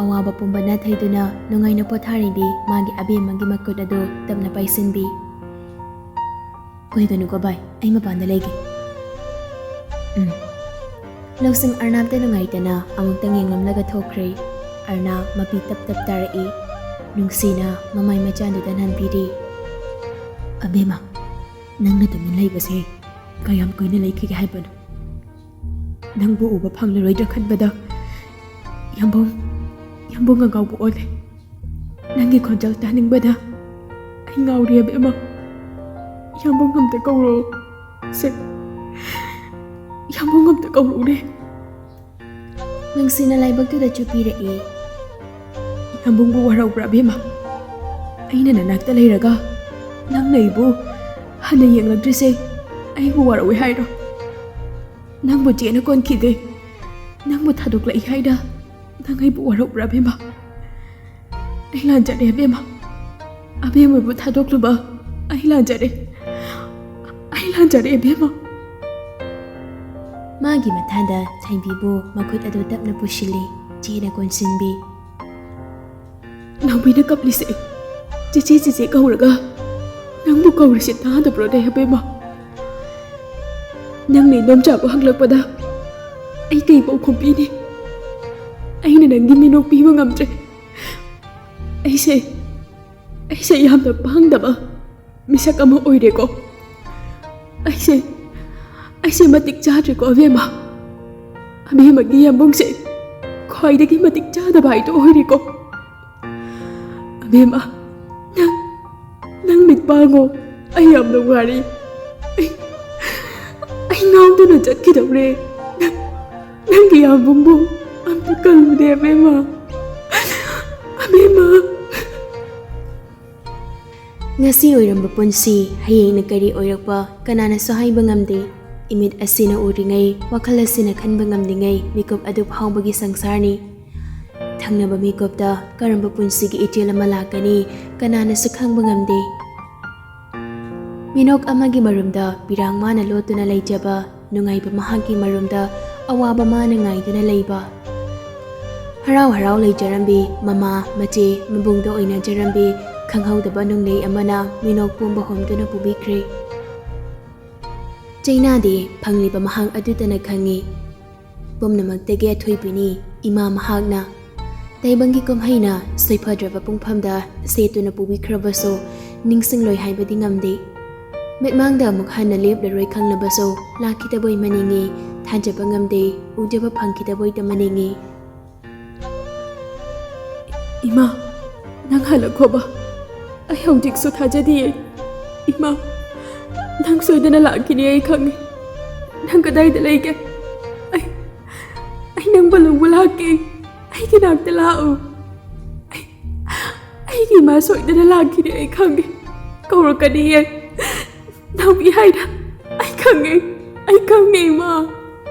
ꯑꯋꯥꯕ ꯄꯨꯝꯕ ꯅꯥꯊꯩꯗꯨꯅ ꯅꯨꯡꯉꯥꯏꯅ ꯄꯣꯊꯥꯔꯤꯕꯤ ꯃꯥꯒꯤ ꯑꯕꯦꯝꯃꯒꯤ ꯃꯈꯨꯠ ꯑꯗꯨ ꯇꯞꯅ ꯄꯥꯏꯁꯤꯟꯕꯤ꯫ "ꯀꯣꯏꯒꯅꯨꯀꯣ ꯚꯥꯏ, ꯑꯩ ꯃꯄꯥꯟꯗ ꯂꯩꯒꯦ꯫" ꯎꯝ꯫ ꯂꯧꯁꯤꯡ ꯑꯔꯅꯥꯞꯇ ꯅꯨꯡꯉꯥꯏꯇꯅ ꯑꯃꯨꯛꯇꯪ ꯌꯦꯡꯂꯝꯂꯒ ꯊꯣꯛꯈ꯭ꯔꯦ꯫ ꯑꯔꯅꯥꯞ ꯃꯄꯤ ꯇꯞ ꯇꯞ ꯇꯥꯔꯛꯏ꯫ ꯅꯨꯡꯁꯤꯅ ꯃꯃꯥꯏ ꯃꯆꯥꯗꯨꯗ ꯅꯥꯟꯕꯤꯔꯤ꯫ "ꯑꯕꯦꯝꯃ, ꯅꯪꯅ ꯇꯨꯃꯤꯟ ꯂꯩꯕꯁꯦ ꯀꯌꯥꯝ ꯀꯨꯏꯅ ꯂꯩꯈꯤꯒꯦ ꯍꯥꯏꯕꯅꯣ? ꯅꯪꯕꯨ ꯎꯕ ꯐꯪꯂꯔꯣꯏꯗ꯭ꯔꯥ ꯈꯟꯕꯗ ꯌꯥꯝꯕꯨꯡ, ꯌꯥꯝꯕꯨꯡ ꯑꯉꯥꯎꯕ ꯑꯣꯜꯂꯦ꯫ ꯅꯪꯒꯤ ꯈꯣꯟꯖꯦꯜ ꯇꯥꯅꯤꯡꯕꯗ ꯑꯩ ꯉꯥꯎꯔꯦ, ꯑꯕꯦꯝꯃ꯫ ꯌꯥꯝꯕꯨꯡ ꯑꯝꯇ ꯀꯧꯔꯛꯑꯣ꯫ ꯁꯦ, ꯌꯥꯝꯕꯨꯡ ꯑꯝꯇ ꯀꯧꯔꯛꯎꯅꯦ꯫" ꯅꯨꯡꯁꯤꯅ ꯂꯥꯏꯕꯛꯇꯨꯗ ꯆꯨꯞꯄꯤꯔꯛꯏ꯫ ꯅꯕꯨꯡꯕꯨ ꯋꯥꯔꯧꯕ꯭ꯔꯥ ꯑꯕꯦꯝꯃ? ꯑꯩꯅ ꯅꯅꯥꯛꯇ ꯂꯩꯔꯒ ꯅꯪꯅ ꯑꯩꯕꯨ ꯍꯟꯅ ꯌꯦꯡꯂꯛꯇ꯭ꯔꯤꯁꯦ ꯑꯩꯕꯨ ꯋꯥꯔꯧꯏ ꯍꯥꯏꯔꯣ? ꯅꯪꯕꯨ ꯆꯦꯅ ꯀꯣꯟꯈꯤꯗꯦ, ꯅꯪꯕꯨ ꯊꯥꯗꯣꯛꯂꯛꯏ ꯍꯥꯏꯅ ꯅꯪ ꯑꯩꯕꯨ ꯋꯥꯔꯧꯕ꯭ꯔꯥ ꯑꯕꯦꯝꯃ? ꯑꯩ ꯂꯥꯟꯖꯔꯦ ꯑꯕꯦꯝꯃ꯫ ꯑꯕꯦꯝꯃꯕꯨ ꯊꯥꯗꯣꯛꯂꯨꯕ ꯑꯩ ꯂꯥꯟꯖꯔꯦ꯫ ꯑꯩ ꯂꯥꯟꯖꯔꯦ ꯑꯕꯦꯝꯃ꯫ ꯃꯥꯒꯤ ꯃꯊꯥꯗ ꯊꯥꯏꯕꯤꯕꯨ ꯃꯈꯨꯠ ꯑꯗꯨ ꯇꯞꯅ ꯄꯨꯁꯤꯜꯂꯤ꯫ ꯆꯦꯅ ꯀꯣꯟꯁꯤꯟꯕꯤ꯫ ꯅꯥꯎꯕꯤꯅ ꯀꯞꯂꯤꯁꯦ ꯆꯦꯆꯦ ꯆꯦꯆꯦ ꯀꯧꯔꯒ ꯅꯪꯕꯨ ꯀꯧꯔꯤꯁꯦ ꯇꯥꯗꯕ꯭ꯔꯣꯅꯦ ꯑꯕꯦꯝꯃ? ꯅꯪꯅ ꯏꯗꯣꯝꯆꯥꯕꯨ ꯍꯪꯂꯛꯄꯗ ꯑꯩ ꯀꯩ ꯄꯥꯎꯈꯨꯝ ꯄꯤꯅꯤ? ꯑꯩꯅ ꯅꯪꯒꯤ ꯃꯤꯅꯣꯛ ꯄꯤꯕ ꯉꯝꯗ꯭ꯔꯦ꯫ ꯑꯩꯁꯦ, ꯑꯩꯁꯦ ꯌꯥꯝꯅ ꯄꯥꯡꯗꯕ ꯃꯤꯁꯛ ꯑꯃ ꯑꯣꯏꯔꯦꯀꯣ꯫ ꯑꯩꯁꯦ, ꯑꯩꯁꯦ ꯃꯇꯤꯛ ꯆꯥꯗ꯭ꯔꯦꯀꯣ ꯑꯕꯦꯝꯃ꯫ ꯑꯕꯦꯝꯃꯒꯤ ꯌꯥꯝꯕꯨꯡꯁꯦ ꯈ꯭ꯋꯥꯏꯗꯒꯤ ꯃꯇꯤꯛ ꯆꯥꯗꯕ ꯍꯥꯏꯗꯣ ꯑꯣꯏꯔꯦꯀꯣ꯫ ꯑꯕꯦꯝꯃ, ꯅꯪ, ꯅꯪ ꯃꯤꯠ ꯄꯥꯡꯉꯣ꯫ ꯑꯩ ꯌꯥꯝꯅ ꯋꯥꯔꯦ꯫ ꯑꯩ, ꯑꯩ ꯉꯥꯎꯗꯨꯅ ꯆꯠꯈꯤꯗꯧꯔꯦ꯫ ꯅꯪ, ꯅꯪꯒꯤ ꯌꯥꯝꯕꯨꯡꯕꯨ ꯑꯝꯇ ꯀꯜꯂꯨꯅꯦ ꯑꯕꯦꯝꯃ꯫ ꯑꯕꯦꯝꯃ꯫ ꯉꯁꯤ ꯑꯣꯏꯔꯝꯕ ꯄꯨꯟꯁꯤ ꯍꯌꯦꯡꯅ ꯀꯔꯤ ꯑꯣꯏꯔꯛꯄ ꯀꯅꯥꯅꯁꯨ ꯍꯥꯏꯕ ꯉꯝꯗꯦ꯫ ꯏꯃꯤꯠ ꯑꯁꯤꯅ ꯎꯔꯤꯉꯩ, ꯋꯥꯈꯜ ꯑꯁꯤꯅ ꯈꯟꯕ ꯉꯝꯂꯤꯉꯩ ꯃꯤꯀꯨꯞ ꯑꯗꯨ ꯐꯥꯎꯕꯒꯤ ꯁꯪꯁꯥꯔꯅꯤ꯫ ꯊꯪꯅꯕ ꯃꯤꯀꯨꯞꯇ ꯀꯔꯝꯕ ꯄꯨꯟꯁꯤꯒꯤ ꯏꯆꯦꯜ ꯑꯃ ꯂꯥꯛꯀꯅꯤ ꯀꯅꯥꯅꯁꯨ ꯈꯪꯕ ꯉꯝꯗꯦ꯫ ꯃꯤꯅꯣꯛ ꯑꯃꯒꯤ ꯃꯔꯨꯝꯗ ꯄꯤꯔꯥꯡ ꯃꯥꯅ ꯂꯣꯠꯇꯨꯅ ꯂꯩꯖꯕ, ꯅꯨꯡꯉꯥꯏꯕ ꯃꯍꯥꯛꯀꯤ ꯃꯔꯨꯝꯗ ꯑꯋꯥꯕ ꯃꯥꯅ ꯉꯥꯏꯗꯨꯅ ꯂꯩꯕ꯫ ꯍꯔꯥꯎ ꯍꯔꯥꯎ ꯂꯩꯖꯔꯝꯕꯤ ꯃꯃꯥ, ꯃꯆꯦ, ꯃꯕꯨꯡꯗ ꯑꯣꯏꯅꯖꯔꯝꯕꯤ ꯈꯪꯍꯧꯗꯕ ꯅꯨꯡꯂꯩ ꯑꯃꯅ ꯃꯤꯅꯣꯛ ꯄꯨꯝꯕ ꯍꯣꯝꯗꯨꯅ ꯄꯨꯕꯤꯈ꯭ꯔꯦ꯫ ꯆꯩꯅꯥꯗꯤ ꯐꯪꯂꯤꯕ ꯃꯍꯥꯛ ꯑꯗꯨꯇꯅ ꯈꯪꯉꯤ꯫ ꯄꯨꯝꯅꯃꯛꯇꯒꯤ ꯑꯊꯣꯏꯕꯤꯅꯤ ꯏꯃꯥ ꯃꯍꯥꯛꯅ꯫ ꯇꯥꯏꯕꯪꯒꯤ ꯀꯨꯝꯍꯩꯅ ꯁꯣꯏꯐꯗ꯭ꯔꯕ ꯄꯨꯡꯐꯝꯗ ꯁꯦꯠꯇꯨꯅ ꯄꯨꯕꯤꯈ꯭ꯔꯕꯁꯨ ꯅꯤꯡꯁꯤꯡꯂꯣꯏ ꯍꯥꯏꯕꯗꯤ ꯉꯝꯗꯦ꯫ ꯃꯤꯠꯃꯥꯡꯗ ꯑꯃꯨꯛ ꯍꯟꯅ ꯂꯦꯞꯂꯔꯣꯏ ꯈꯪꯂꯕꯁꯨ ꯂꯥꯛꯈꯤꯗꯕꯣꯏ ꯃꯅꯤꯡꯉꯤ, ꯊꯥꯖꯕ ꯉꯝꯗꯦ, ꯎꯖꯕ ꯐꯪꯈꯤꯗꯕꯣꯏꯇ ꯃꯅꯤꯡꯉꯤ꯫ ꯏꯃꯥ, ꯅꯪ ꯍꯜꯂꯛꯈꯣꯕ꯫ ꯑꯩ ꯍꯧꯖꯤꯛꯁꯨ ꯊꯥꯖꯗꯤꯌꯦ꯫ ꯏꯃꯥ, ꯅꯪ ꯁꯣꯏꯗꯅ ꯂꯥꯛꯈꯤꯅꯤ ꯑꯩ ꯈꯪꯉꯤ꯫ ꯅꯪ ꯀꯗꯥꯏꯗ ꯂꯩꯒꯦ? ꯑꯩ, ꯑꯩ ꯅꯪꯕꯨ ꯂꯧꯕ ꯂꯥꯛꯀꯦ꯫ ꯑꯩꯒꯤ ꯅꯥꯛꯇ ꯂꯥꯛꯎ꯫ ꯑꯩ, ꯑꯩꯒꯤ ꯏꯃꯥ ꯁꯣꯏꯗꯅ ꯂꯥꯛꯈꯤꯅꯤ, ꯑꯩ ꯈꯪꯉꯦ꯫ ꯀꯧꯔꯛꯀꯅꯤꯌꯦ꯫ ꯅꯥꯎꯕꯤ ꯍꯥꯏꯅ꯫ ꯑꯩ ꯈꯪꯉꯦ꯫ ꯑꯩ ꯈꯪꯉꯦ, ꯏꯃꯥ꯫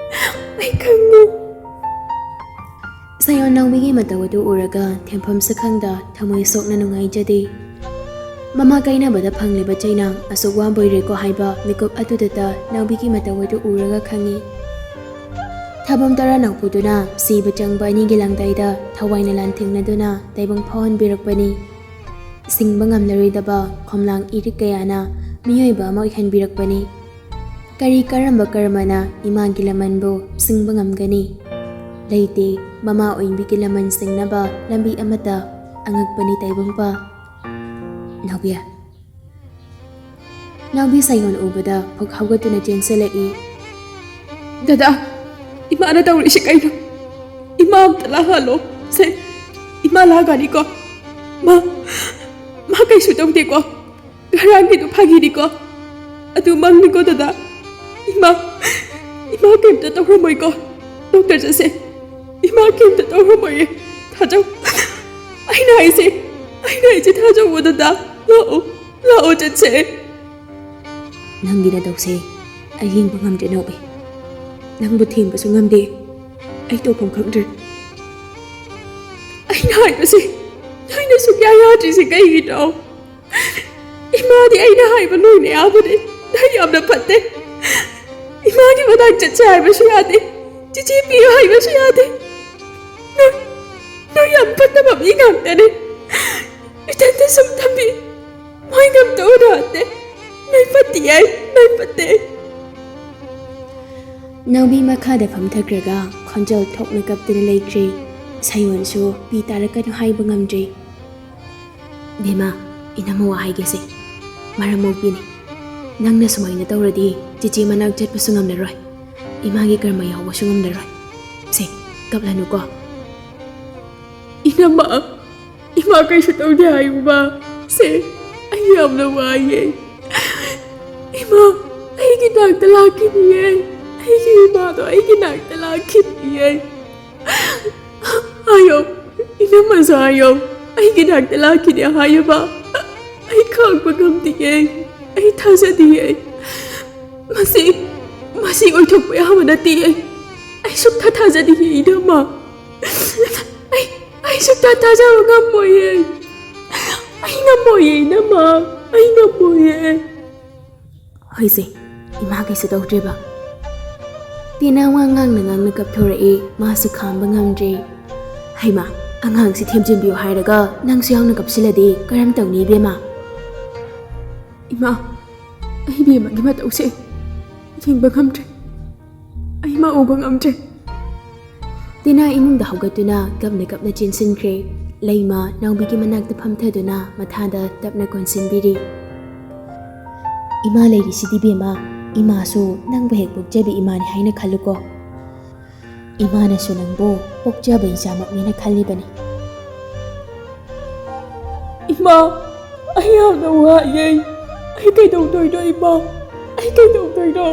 ꯑꯩ ꯈꯪꯉꯦ꯫ ꯁꯥꯌꯣꯟ ꯅꯥꯎꯕꯤꯒꯤ ꯃꯇꯧ ꯑꯗꯨ ꯎꯔꯒ ꯊꯦꯝꯐꯝꯁꯨ ꯈꯪꯗ ꯊꯃꯣꯏ ꯁꯣꯛꯅ ꯅꯨꯡꯉꯥꯏꯖꯗꯦ꯫ ꯃꯃꯥ ꯀꯥꯏꯅꯕꯗ ꯐꯪꯂꯤꯕ ꯆꯩꯅꯥ ꯑꯁꯨꯛ ꯋꯥꯕꯣꯏꯔꯦꯀꯣ ꯍꯥꯏꯕ ꯃꯤꯀꯨꯞ ꯑꯗꯨꯗꯇ ꯅꯥꯎꯕꯤꯒꯤ ꯃꯇꯧ ꯑꯗꯨ ꯎꯔꯒ ꯈꯪꯉꯤ꯫ ꯊꯥꯕꯝ ꯇꯔꯥ ꯅꯥꯎꯄꯨꯗꯨꯅ ꯁꯤꯕ ꯆꯪꯕ ꯑꯅꯤꯒꯤ ꯂꯥꯡꯗꯥꯏꯗ ꯊꯋꯥꯏꯅ ꯂꯥꯟꯊꯦꯡꯅꯗꯨꯅ ꯇꯥꯏꯕꯪ ꯐꯥꯎꯍꯟꯕꯤꯔꯛꯄꯅꯤ꯫ ꯁꯤꯡꯕ ꯉꯝꯂꯔꯣꯏꯗꯕ ꯈꯣꯝꯂꯥꯡ ꯏꯔꯤꯛ ꯀꯌꯥꯅ ꯃꯤꯑꯣꯏꯕ ꯑꯃ ꯑꯣꯏꯍꯟꯕꯤꯔꯛꯄꯅꯤ꯫ ꯀꯔꯤ ꯀꯔꯝꯕ ꯀꯔꯃꯅ ꯏꯃꯥꯒꯤ ꯂꯃꯟꯕꯨ ꯁꯤꯡꯕ ꯉꯝꯒꯅꯤ? ꯂꯩꯇꯦ꯫ ꯃꯃꯥ ꯑꯣꯏꯕꯤꯒꯤ ꯂꯃꯟ ꯁꯤꯡꯅꯕ ꯂꯝꯕꯤ ꯑꯃꯠꯇ꯫ ꯑꯉꯛꯄꯅꯤ ꯇꯥꯏꯕꯪꯄꯥ꯫ ꯅꯥꯎꯕꯤ꯫ ꯅꯥꯎꯕꯤ ꯁꯥꯌꯣꯟ ꯎꯕꯗ ꯐꯨꯛ ꯍꯧꯒꯠꯇꯨꯅ ꯆꯦꯟꯁꯤꯜꯂꯛꯏ꯫ ꯗꯗꯥ, ꯏꯃꯥꯅ ꯇꯧꯔꯤꯁꯤ ꯀꯩꯅꯣ? ꯏꯃꯥ ꯑꯝꯇ ꯂꯥꯛꯍꯜꯂꯣ꯫ ꯁꯦ, ꯏꯃꯥ ꯂꯥꯛꯑꯅꯤꯀꯣ꯫ ꯃꯥ, ꯃꯥ ꯀꯩꯁꯨ ꯇꯧꯗꯦꯀꯣ꯫ ꯉꯔꯥꯡꯒꯤꯗꯣ ꯐꯥꯒꯤꯅꯤꯀꯣ꯫ ꯑꯗꯨ ꯃꯪꯅꯤꯀꯣ ꯗꯗꯥ꯫ ꯏꯃꯥ, ꯏꯃꯥ ꯀꯩꯝꯇ ꯇꯧꯔꯝꯃꯣꯏꯀꯣ꯫ ꯗꯣꯛꯇꯔ ꯆꯠꯁꯦ꯫ ꯏꯃꯥ ꯀꯩꯝꯇ ꯇꯧꯔꯝꯃꯣꯏꯌꯦ꯫ ꯊꯥꯖꯧ꯫ ꯑꯩꯅ ꯍꯥꯏꯁꯦ, ꯑꯩꯅ ꯍꯥꯏꯁꯦ ꯊꯥꯖꯧꯋꯣ ꯗꯗꯥ꯫ ꯂꯥꯛꯑꯣ, ꯂꯥꯛꯑꯣ ꯆꯠꯁꯦ꯫ ꯅꯪꯒꯤ ꯅꯇꯧꯁꯦ ꯑꯩ ꯌꯦꯡꯕ ꯉꯝꯗ꯭ꯔꯦ ꯅꯥꯎꯕꯤ꯫ ꯅꯪꯕꯨ ꯊꯦꯝꯕꯁꯨ ꯉꯝꯗꯦ꯫ ꯑꯩ ꯇꯧꯐꯝ ꯈꯪꯗ꯭ꯔꯦ꯫ ꯑꯩꯅ ꯍꯥꯏꯕꯁꯦ ꯅꯣꯏꯅ ꯁꯨꯛꯌꯥ ꯌꯥꯗ꯭ꯔꯤꯁꯦ ꯀꯩꯒꯤꯅꯣ? ꯏꯃꯥꯗꯤ ꯑꯩꯅ ꯍꯥꯏꯕ ꯂꯣꯏꯅ ꯌꯥꯕꯅꯦ꯫ ꯅꯪ ꯌꯥꯝꯅ ꯐꯠꯇꯦ꯫ ꯏꯃꯥꯒꯤ ꯃꯅꯥꯛ ꯆꯠꯁꯦ ꯍꯥꯏꯕꯁꯨ ꯌꯥꯗꯦ꯫ ꯆꯤꯆꯦ ꯄꯤꯌꯨ ꯍꯥꯏꯕꯁꯨ ꯌꯥꯗꯦ꯫ ꯅꯣꯏ, ꯅꯣꯏ ꯌꯥꯝ ꯐꯠꯇꯕ ꯃꯤ ꯉꯥꯛꯇꯅꯦ꯫ ꯏꯊꯟꯇ ꯁꯨꯝ ꯊꯝꯕꯤ꯫ ꯃꯣꯏ ꯉꯝꯇ ꯎꯅꯍꯟꯗꯦ꯫ ꯅꯣꯏ ꯐꯠꯇꯦ ꯍꯥꯏ, ꯅꯣꯏ ꯐꯠꯇꯦ꯫ ꯅꯥꯎꯕꯤ ꯃꯈꯥꯗ ꯐꯝꯊꯈ꯭ꯔꯒ ꯈꯣꯟꯖꯦꯜ ꯊꯣꯛꯅ ꯀꯞꯇꯨꯅ ꯂꯩꯈ꯭ꯔꯦ꯫ ꯁꯥꯌꯣꯟꯁꯨ ꯄꯤ ꯇꯥꯔꯛꯀꯅꯨ ꯍꯥꯏꯕ ꯉꯝꯗ꯭ꯔꯦ꯫ ꯕꯦꯝꯃ, ꯏꯅꯝꯃ ꯋꯥ ꯍꯥꯏꯒꯦꯁꯦ꯫ ꯃꯔꯝ ꯃꯣꯛꯄꯤꯅꯤ꯫ ꯅꯪꯅ ꯁꯨꯃꯥꯏꯅ ꯇꯧꯔꯗꯤ ꯆꯤꯆꯦ ꯃꯅꯥꯛ ꯆꯠꯄꯁꯨ ꯉꯝꯂꯔꯣꯏ꯫ ꯏꯃꯥꯒꯤ ꯀꯔꯃ ꯌꯥꯎꯕꯁꯨ ꯉꯝꯂꯔꯣꯏ꯫ ꯁꯦ, ꯀꯞꯂꯅꯨꯀꯣ꯫ ꯏꯅꯝꯃ, ꯏꯃꯥ ꯀꯩꯁꯨ ꯇꯧꯗꯦ ꯍꯥꯏꯌꯨꯕ꯫ ꯁꯦ, ꯑꯩ ꯌꯥꯝꯅ ꯋꯥꯏꯌꯦ꯫ ꯏꯃꯥ, ꯑꯩꯒꯤ ꯅꯥꯛꯇ ꯂꯥꯛꯈꯤꯅꯤꯌꯦ꯫ ꯑꯩꯒꯤ ꯏꯃꯥꯗꯣ ꯑꯩꯒꯤ ꯅꯥꯛꯇ ꯂꯥꯛꯈꯤꯅꯤꯌꯦ꯫ ꯍꯥꯏꯌꯣ, ꯏꯅꯝꯃꯁꯨ ꯍꯥꯏꯌꯣ, ꯑꯩꯒꯤ ꯅꯥꯛꯇ ꯂꯥꯛꯈꯤꯗꯦ ꯍꯥꯏꯌꯣꯕ꯫ ꯑꯩ ꯈꯥꯡꯕ ꯉꯝꯗꯤꯌꯦ, ꯑꯩ ꯊꯥꯖꯗꯤꯌꯦ꯫ ꯃꯁꯤ, ꯃꯁꯤ ꯑꯣꯏꯊꯣꯛꯄ ꯌꯥꯕ ꯅꯠꯇꯤꯌꯦ꯫ ꯑꯩ ꯁꯨꯛꯊꯥ ꯊꯥꯖꯗꯤꯌꯦ ꯏꯅꯝꯃ꯫ ꯑꯩ, ꯑꯩ ꯁꯨꯛꯊꯥ ꯊꯥꯖꯕ ꯉꯝꯃꯣꯏꯌꯦ꯫ ꯑꯩ ꯉꯝꯃꯣꯏꯌꯦ ꯏꯅꯝꯃ, ꯑꯩ ꯉꯝꯃꯣꯏꯌꯦ꯫ ꯍꯣꯏꯁꯦ, ꯏꯃꯥ ꯀꯩꯁꯨ ꯇꯧꯗ꯭ꯔꯦꯕ꯫ ꯇꯤꯅꯥ ꯋꯥ ꯉꯥꯡꯅ ꯉꯥꯡꯅ ꯀꯞꯊꯣꯔꯛꯏ, ꯃꯥꯁꯨ ꯈꯥꯝꯕ ꯉꯝꯗ꯭ꯔꯦ꯫ ꯍꯩꯃꯥ, ꯑꯉꯥꯡꯁꯤ ꯊꯦꯝꯖꯤꯟꯕꯤꯌꯨ ꯍꯥꯏꯔꯒ ꯅꯪꯁꯨ ꯌꯥꯎꯅ ꯀꯞꯁꯤꯜꯂꯗꯤ ꯀꯔꯝ ꯇꯧꯅꯤ ꯏꯕꯦꯝꯃ? ꯏꯃꯥ, ꯑꯩ ꯏꯕꯦꯝꯃꯒꯤ ꯃꯇꯧꯁꯦ ꯌꯦꯡꯕ ꯉꯝꯗ꯭ꯔꯦ, ꯑꯩ ꯃꯥ ꯎꯕ ꯉꯝꯗ꯭ꯔꯦ꯫ ꯇꯤꯅꯥ ꯏꯃꯨꯡꯗ ꯍꯧꯒꯠꯇꯨꯅ ꯀꯞꯅ ꯀꯞꯅ ꯆꯦꯟꯁꯤꯟꯈ꯭ꯔꯦ꯫ ꯂꯩꯃ ꯅꯥꯎꯕꯤꯒꯤ ꯃꯅꯥꯛꯇ ꯐꯝꯊꯗꯨꯅ ꯃꯊꯥꯗ ꯇꯞꯅ ꯀꯣꯟꯁꯤꯟꯕꯤꯔꯤ꯫ ꯏꯃꯥ ꯂꯩꯔꯤꯁꯤꯗꯤ ꯕꯦꯝꯃ, ꯏꯃꯥꯁꯨ ꯅꯪꯕꯨ ꯍꯦꯛ ꯄꯣꯛꯆꯕꯤ ꯏꯃꯥꯅꯤ ꯍꯥꯏꯅ ꯈꯜꯂꯨꯀꯣ꯫ ꯏꯃꯥꯅꯁꯨ ꯅꯪꯕꯨ ꯄꯣꯛꯆꯕ ꯏꯆꯥꯃꯛꯅꯦꯅ ꯈꯜꯂꯤꯕꯅꯤ꯫ ꯏꯃꯥ, ꯑꯩ ꯌꯥꯝꯅ ꯋꯥꯏꯌꯦ꯫ ꯑꯩ ꯀꯩꯗꯧꯗꯣꯏꯅꯣ ꯏꯃꯥ? ꯑꯩ ꯀꯩꯗꯧꯗꯣꯏꯅꯣ?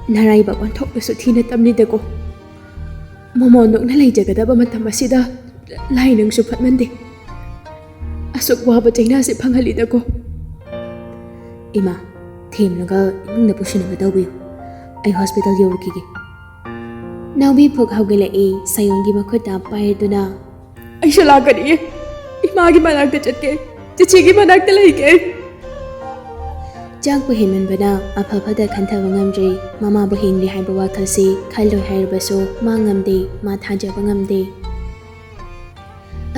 ꯅꯔꯥꯏꯕꯛ ꯑꯣꯟꯊꯣꯛꯅꯁꯨ ꯊꯤꯅ ꯇꯝꯂꯤꯗꯀꯣ꯫ ꯃꯃꯣꯟ ꯅꯣꯛꯅ ꯂꯩꯖꯒꯗꯕ ꯃꯇꯝ ꯑꯁꯤꯗ ꯂꯥꯏ ꯅꯪꯁꯨ ꯐꯠꯃꯟꯗꯦ꯫ ꯑꯁꯨꯛ ꯋꯥꯕ ꯆꯩꯅꯥꯁꯦ ꯐꯪꯍꯜꯂꯤꯗꯀꯣ꯫ ꯏꯃꯥ, ꯊꯦꯝꯂꯒ ꯏꯃꯨꯡꯗ ꯄꯨꯁꯤꯟꯅꯕ ꯇꯧꯕꯤꯌꯨ꯫ ꯑꯩ ꯍꯣꯁꯄꯤꯇꯥꯜ ꯌꯧꯔꯨꯈꯤꯒꯦ꯫ ꯅꯥꯎꯕꯤ ꯐꯨꯛ ꯍꯧꯒꯠꯂꯛꯏ, ꯁꯥꯌꯣꯟꯒꯤ ꯃꯈꯨꯠꯇ ꯄꯥꯏꯔꯗꯨꯅ꯫ ꯑꯩꯁꯨ ꯂꯥꯛꯀꯅꯤꯌꯦ꯫ ꯏꯃꯥꯒꯤ ꯃꯅꯥꯛꯇ ꯆꯠꯀꯦ꯫ ꯆꯤꯆꯦꯒꯤ ꯃꯅꯥꯛꯇ ꯂꯩꯒꯦ꯫ ꯆꯥꯛꯄꯨ ꯍꯦꯟꯃꯟꯕꯅ ꯑꯐ ꯐꯠꯇ ꯈꯟꯊꯕ ꯉꯝꯗ꯭ꯔꯦ꯫ ꯃꯃꯥꯕꯨ ꯍꯤꯡꯂꯤ ꯍꯥꯏꯕ ꯋꯥꯈꯜꯁꯤ ꯈꯜꯂꯣꯏ ꯍꯥꯏꯔꯕꯁꯨ ꯃꯥ ꯉꯝꯗꯦ, ꯃꯥ ꯊꯥꯖꯕ ꯉꯝꯗꯦ꯫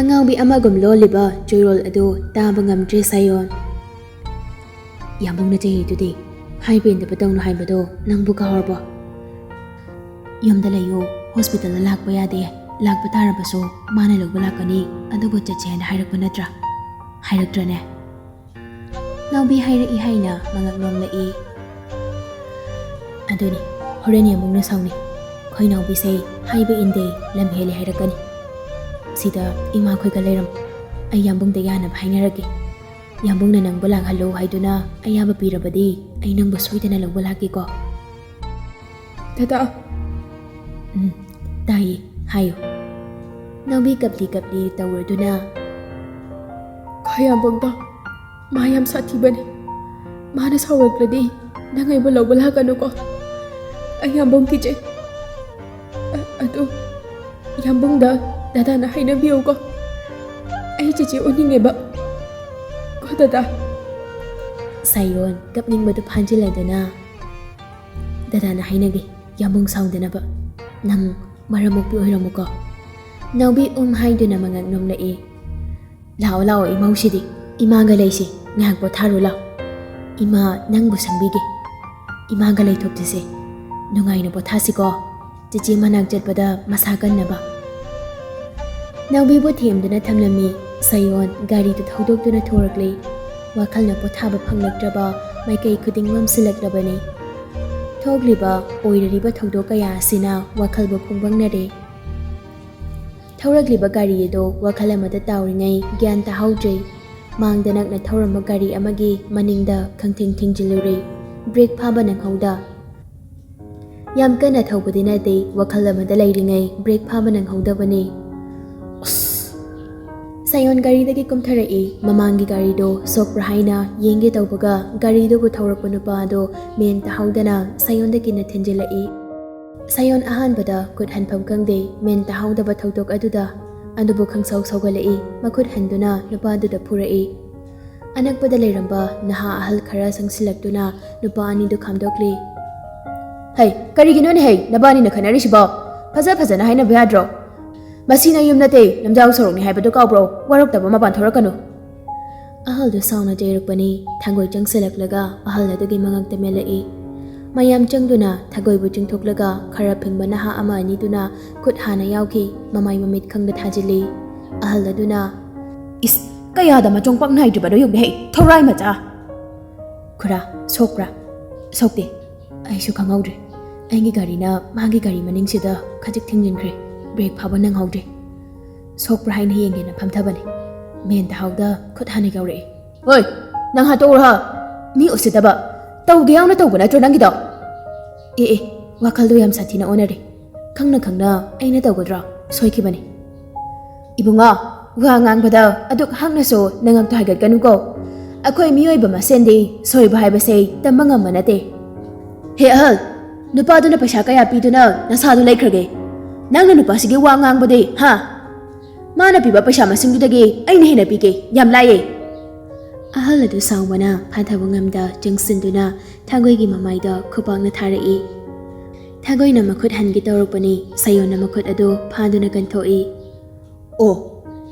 ꯑꯉꯥꯎꯕꯤ ꯑꯃꯒꯨꯝ ꯂꯣꯜꯂꯤꯕ ꯆꯣꯏꯔꯣꯜ ꯑꯗꯨ ꯇꯥꯕ ꯉꯝꯗ꯭ꯔꯦ ꯁꯥꯌꯣꯟ꯫ ꯌꯥꯝꯕꯨꯡꯅ ꯆꯩꯔꯤꯗꯨꯗꯤ, ꯍꯥꯏꯕ ꯏꯟꯗꯕ ꯇꯧꯅꯨ ꯍꯥꯏꯕꯗꯣ ꯅꯪꯕꯨ ꯀꯥꯎꯔꯕꯣ? ꯌꯨꯝꯗ ꯂꯩꯌꯨ, ꯍꯣꯁꯄꯤꯇꯥꯜꯗ ꯂꯥꯛꯄ ꯌꯥꯗꯦ, ꯂꯥꯛꯄ ꯇꯥꯔꯕꯁꯨ ꯃꯥꯅ ꯂꯧꯕ ꯂꯥꯛꯀꯅꯤ, ꯑꯗꯨꯒ ꯆꯠꯁꯦ ꯍꯥꯏꯅ ꯍꯥꯏꯔꯛꯄ ꯅꯠꯇ꯭ꯔꯥ? ꯍꯥꯏꯔꯛꯇ꯭ꯔꯅꯦ? ꯅꯥꯎꯕꯤ ꯍꯥꯏꯔꯛꯏ ꯍꯥꯏꯅ ꯃꯉꯛ ꯅꯣꯝꯂꯛꯏ꯫ ꯑꯗꯨꯅꯤ, ꯍꯣꯔꯦꯟ ꯌꯥꯝꯕꯨꯡꯅ ꯁꯥꯎꯅꯤ꯫ ꯈꯣꯏ ꯅꯥꯎꯕꯤꯁꯦ ꯍꯥꯏꯕ ꯏꯟꯗꯦ, ꯂꯝ ꯍꯦꯜꯂꯦ ꯍꯥꯏꯔꯛꯀꯅꯤ꯫ ꯁꯤꯗ ꯏꯃꯥꯈꯣꯏꯒ ꯂꯩꯔꯝꯃꯨ꯫ ꯑꯩ ꯌꯥꯝꯕꯨꯡꯗ ꯌꯥꯅꯕ ꯍꯥꯏꯅꯔꯒꯦ꯫ ꯌꯥꯝꯕꯨꯡꯅ ꯅꯪꯕꯨ ꯂꯥꯛꯍꯜꯂꯨ ꯍꯥꯏꯗꯨꯅ ꯑꯌꯥꯕ ꯄꯤꯔꯕꯗꯤ ꯑꯩ ꯅꯪꯕꯨ ꯁꯣꯏꯗꯅ ꯂꯧꯕ ꯂꯥꯛꯀꯦꯀꯣ꯫ ꯗꯗꯥ꯫ ꯎꯝ, "ꯇꯥꯏꯌꯦ, ꯍꯥꯏꯌꯨ꯫" ꯅꯥꯎꯕꯤ ꯀꯞꯂꯤ ꯀꯞꯂꯤ ꯇꯧꯔꯗꯨꯅ, "ꯈꯣꯏ ꯌꯥꯝꯕꯨꯡꯗꯣ, ꯃꯥ ꯌꯥꯝ ꯁꯥꯊꯤꯕꯅꯦ꯫ ꯃꯥꯅ ꯁꯥꯎꯔꯛꯂꯗꯤ ꯅꯪ ꯑꯩꯕꯨ ꯂꯧꯕ ꯂꯥꯛꯀꯅꯨꯀꯣ꯫ ꯑꯩ ꯌꯥꯝꯕꯨꯡ ꯀꯤꯖꯩ꯫ ꯑ-, ꯑꯗꯨ ꯌꯥꯝꯕꯨꯡꯗ ꯗꯗꯥꯅ ꯍꯥꯏꯅꯕꯤꯌꯨꯀꯣ꯫ ꯑꯩ ꯆꯦꯆꯦ ꯎꯅꯤꯡꯉꯦꯕ꯫ ꯀꯣ ꯗꯗꯥ?" ꯁꯥꯌꯣꯟ ꯀꯞꯅꯤꯡꯕꯗꯨ ꯐꯥꯟꯖꯤꯜꯂꯗꯨꯅ, "ꯗꯗꯥꯅ ꯍꯥꯏꯅꯒꯦ, ꯌꯥꯝꯕꯨꯡ ꯁꯥꯎꯗꯅꯕ꯫ ꯅꯪ ꯃꯔꯝ ꯃꯣꯛꯄꯤ ꯑꯣꯏꯔꯝꯃꯨꯀꯣ꯫" ꯅꯥꯎꯕꯤ ꯎꯝ ꯍꯥꯏꯗꯨꯅ ꯃꯉꯛ ꯅꯣꯝꯂꯛꯏ꯫ "ꯂꯥꯛꯑꯣ, ꯂꯥꯛꯑꯣ, ꯏꯃꯧꯁꯤꯗꯤ꯫ ꯏꯃꯥꯒ ꯂꯩꯁꯤ, ꯉꯥꯏꯍꯥꯛ ꯄꯣꯊꯥꯔꯨ ꯂꯥꯛꯑꯣ꯫ ꯏꯃꯥ ꯅꯪꯕꯨ ꯁꯪꯕꯤꯒꯦ꯫ ꯏꯃꯥꯒ ꯂꯩꯊꯣꯛꯆꯁꯦ꯫ ꯅꯨꯡꯉꯥꯏꯅ ꯄꯣꯊꯥꯁꯤꯀꯣ꯫ ꯆꯦꯆꯦ ꯃꯅꯥꯛ ꯆꯠꯄꯗ ꯃꯁꯥ ꯀꯟꯅꯕ꯫" ꯅꯥꯎꯕꯤꯕꯨ ꯊꯦꯝꯗꯨꯅ ꯊꯝꯂꯝꯃꯤ꯫ ꯁꯥꯌꯣꯟ ꯒꯥꯔꯤꯗꯨ ꯊꯧꯗꯣꯛꯇꯨꯅ ꯊꯣꯔꯛꯂꯤ꯫ ꯋꯥꯈꯜꯅ ꯄꯣꯊꯥꯕ ꯐꯪꯂꯛꯇ꯭ꯔꯕ ꯃꯥꯏꯀꯩ ꯈꯨꯗꯤꯡ ꯃꯝꯁꯤꯜꯂꯛꯂꯕꯅꯤ꯫ ꯊꯣꯛꯂꯤꯕ ꯑꯣꯏꯔꯤꯕ ꯊꯧꯗꯣꯛ ꯀꯌꯥ ꯑꯁꯤꯅ ꯋꯥꯈꯜꯕꯨ ꯈꯨꯡꯕꯪꯅꯔꯦ꯫ ꯊꯧꯔꯛꯂꯤꯕ ꯒꯥꯔꯤ ꯑꯗꯨ ꯋꯥꯈꯜ ꯑꯃꯗ ꯇꯥꯎꯔꯤꯉꯩ ꯒ꯭ꯌꯥꯟ ꯇꯥꯍꯧꯗ꯭ꯔꯦ꯫ ꯃꯥꯡꯗ ꯅꯛꯅ ꯊꯧꯔꯝꯕ ꯒꯥꯔꯤ ꯑꯃꯒꯤ ꯃꯅꯤꯡꯗ ꯈꯪꯊꯦꯡ ꯊꯦꯡꯖꯤꯜꯂꯨꯔꯦ꯫ ꯕ꯭ꯔꯦꯛ ꯐꯥꯕ ꯅꯪꯍꯧꯗ꯫ ꯌꯥꯝ ꯀꯟꯅ ꯊꯧꯕꯗꯤ ꯅꯠꯇꯦ, ꯋꯥꯈꯜ ꯑꯃꯗ ꯂꯩꯔꯤꯉꯩ ꯕ꯭ꯔꯦꯛ ꯐꯥꯕ ꯅꯪꯍꯧꯗꯕꯅꯤ꯫ ꯑꯁ! ꯁꯥꯌꯣꯟ ꯒꯥꯔꯤꯗꯒꯤ ꯀꯨꯝꯊꯔꯛꯏ꯫ ꯃꯃꯥꯡꯒꯤ ꯒꯥꯔꯤꯗꯣ ꯁꯣꯛꯄ꯭ꯔꯥ ꯍꯥꯏꯅ ꯌꯦꯡꯒꯦ ꯇꯧꯕꯒ ꯒꯥꯔꯤꯗꯨꯕꯨ ꯊꯧꯔꯛꯄ ꯅꯨꯄꯥ ꯑꯗꯣ ꯃꯦꯟ ꯇꯥꯍꯧꯗꯅ ꯁꯥꯌꯣꯟꯗ ꯀꯤꯟꯅ ꯊꯤꯟꯖꯤꯜꯂꯛꯏ꯫ ꯁꯥꯌꯣꯟ ꯑꯍꯥꯟꯕꯗ ꯈꯨꯠ ꯍꯟꯐꯝ ꯈꯪꯗꯦ, ꯃꯦꯟ ꯇꯥꯍꯧꯗꯕ ꯊꯧꯗꯣꯛ ꯑꯗꯨꯗ꯫ ꯑꯗꯨꯕꯨ ꯈꯪꯁꯥꯎ ꯁꯥꯎꯒꯠꯂꯛꯏ, ꯃꯈꯨꯠ ꯍꯟꯗꯨꯅ ꯅꯨꯄꯥꯗꯨꯗ ꯐꯨꯔꯛꯏ꯫ ꯑꯅꯛꯄꯗ ꯂꯩꯔꯝꯕ ꯅꯍꯥ ꯑꯍꯜ ꯈꯔ ꯆꯪꯁꯤꯜꯂꯛꯇꯨꯅ ꯅꯨꯄꯥ ꯑꯅꯤꯗꯨ ꯈꯥꯝꯗꯣꯛꯂꯤ꯫ "ꯍꯩ, ꯀꯔꯤꯒꯤꯅꯣꯅꯦ ꯍꯩ, ꯅꯕꯥꯅꯤꯅ ꯈꯠꯅꯔꯤꯁꯤꯕꯣ? ꯐꯖ ꯐꯖꯅ ꯍꯥꯏꯅꯕ ꯌꯥꯗ꯭ꯔꯣ? ꯃꯁꯤ ꯅꯌꯨꯝ ꯅꯠꯇꯦ, ꯂꯝꯖꯥꯎ ꯁꯣꯔꯣꯛꯅꯤ ꯍꯥꯏꯕꯗꯨ ꯀꯥꯎꯕ꯭ꯔꯣ? ꯋꯥꯔꯧꯇꯕ ꯃꯄꯥꯟ ꯊꯣꯔꯛꯀꯅꯨ꯫" ꯑꯍꯜꯗꯨ ꯁꯥꯎꯅ ꯆꯩꯔꯛꯄꯅꯤ꯫ ꯊꯥꯡꯒꯣꯏ ꯆꯪꯁꯤꯜꯂꯛꯂꯒ ꯑꯍꯜ ꯑꯗꯨꯒꯤ ꯃꯉꯛꯇ ꯃꯦꯜꯂꯛꯏ꯫ ꯃꯌꯥꯝ ꯆꯪꯗꯨꯅ ꯊꯥꯡꯒꯣꯏꯕꯨ ꯆꯤꯡꯊꯣꯛꯂꯒ ꯈꯔ ꯐꯤꯡꯕ ꯅꯍꯥ ꯑꯃ ꯑꯅꯤꯗꯨꯅ ꯈꯨꯠ ꯍꯥꯟꯅ ꯌꯥꯎꯈꯤ꯫ ꯃꯃꯥꯏ ꯃꯃꯤꯠ ꯈꯪꯗ ꯊꯥꯖꯤꯜꯂꯤ꯫ ꯑꯍꯜ ꯑꯗꯨꯅ, "ꯏꯁ, ꯀꯌꯥꯗ ꯃꯆꯣꯡ ꯄꯥꯛ ꯅꯥꯏꯗ꯭ꯔꯤꯕꯅꯣ ꯌꯦꯡꯉꯨꯅꯦ ꯍꯦ, ꯊꯧꯔꯥꯏ ꯃꯆꯥ!" "ꯈꯨꯔꯥ, ꯁꯣꯛꯄ꯭ꯔꯥ?" "ꯁꯣꯛꯇꯦ꯫ ꯑꯩꯁꯨ ꯈꯪꯍꯧꯗ꯭ꯔꯦ꯫ ꯑꯩꯒꯤ ꯒꯥꯔꯤꯅ ꯃꯥꯒꯤ ꯒꯥꯔꯤ ꯃꯅꯤꯡꯁꯤꯗ ꯈꯖꯤꯛ ꯊꯤꯡꯖꯤꯟꯈ꯭ꯔꯦ꯫ ꯕ꯭ꯔꯦꯛ ꯐꯥꯕ ꯅꯪꯍꯧꯗ꯭ꯔꯦ꯫ ꯁꯣꯛꯄ꯭ꯔꯥ ꯍꯥꯏꯅ ꯌꯦꯡꯒꯦꯅ ꯐꯝꯊꯕꯅꯦ꯫ ꯃꯦꯟ ꯇꯥꯍꯧꯗ ꯈꯨꯠ ꯍꯥꯟꯅ ꯌꯧꯔꯛꯑꯦ꯫" "ꯍꯣꯏ, ꯅꯪ ꯍꯥꯠꯇꯣꯛꯎꯔꯣ ꯍꯥ? ꯃꯤ ꯎꯁꯤꯠꯇꯕ꯫ ꯇꯧꯒꯦ ꯌꯥꯎꯅ ꯇꯧꯕ ꯅꯠꯇ꯭ꯔꯣ ꯅꯪꯒꯤꯗꯣ?" "ꯑꯦ ꯑꯦ, ꯋꯥꯈꯜꯗꯣ ꯌꯥꯝ ꯁꯥꯊꯤꯅ ꯑꯣꯟꯅꯔꯦ꯫ ꯈꯪꯅ ꯈꯪꯅ ꯑꯩꯅ ꯇꯧꯒꯗ꯭ꯔꯣ? ꯁꯣꯏꯈꯤꯕꯅꯤ꯫ ꯏꯕꯨꯡꯉꯣ, ꯋꯥ ꯉꯥꯡꯕꯗ ꯑꯗꯨꯛ ꯍꯛꯅꯁꯨ ꯅꯉꯛꯇꯣ ꯍꯥꯏꯒꯠꯀꯅꯨꯀꯣ꯫ ꯑꯩꯈꯣꯏ ꯃꯤꯑꯣꯏꯕ ꯃꯁꯦꯟꯗꯤ ꯁꯣꯏꯕ ꯍꯥꯏꯕꯁꯦ ꯇꯝꯕ ꯉꯝꯕ ꯅꯠꯇꯦ꯫ ꯍꯦ ꯑꯍꯜ, ꯅꯨꯄꯥꯗꯨꯅ ꯄꯩꯁꯥ ꯀꯌꯥ ꯄꯤꯗꯨꯅ ꯅꯁꯥꯗꯨ ꯂꯩꯈ꯭ꯔꯒꯦ? ꯅꯪꯅ ꯅꯨꯄꯥꯁꯤꯒꯤ ꯋꯥ ꯉꯥꯡꯕꯗꯤ, ꯍꯥ? ꯃꯥꯅ ꯄꯤꯕ ꯄꯩꯁꯥ ꯃꯁꯤꯡꯗꯨꯗꯒꯤ ꯑꯩꯅ ꯍꯦꯟꯅ ꯄꯤꯒꯦ꯫ ꯌꯥꯝ ꯂꯥꯏꯌꯦ꯫ ꯑꯍꯜ ꯑꯗꯨ ꯁꯥꯎꯕꯅ ꯐꯥꯊꯕ ꯉꯝꯗ ꯆꯪꯁꯤꯟꯗꯨꯅ ꯊꯥꯡꯒꯣꯏꯒꯤ ꯃꯃꯥꯏꯗ ꯈꯨꯄꯥꯛꯅ ꯊꯥꯔꯛꯏ꯫ ꯊꯥꯡꯒꯣꯏꯅ ꯃꯈꯨꯠ ꯍꯟꯒꯦ ꯇꯧꯔꯛꯄꯅꯤ, ꯁꯥꯌꯣꯟꯅ ꯃꯈꯨꯠ ꯑꯗꯨ ꯐꯥꯗꯨꯅ ꯀꯟꯊꯣꯛꯏ꯫ ꯑꯣ,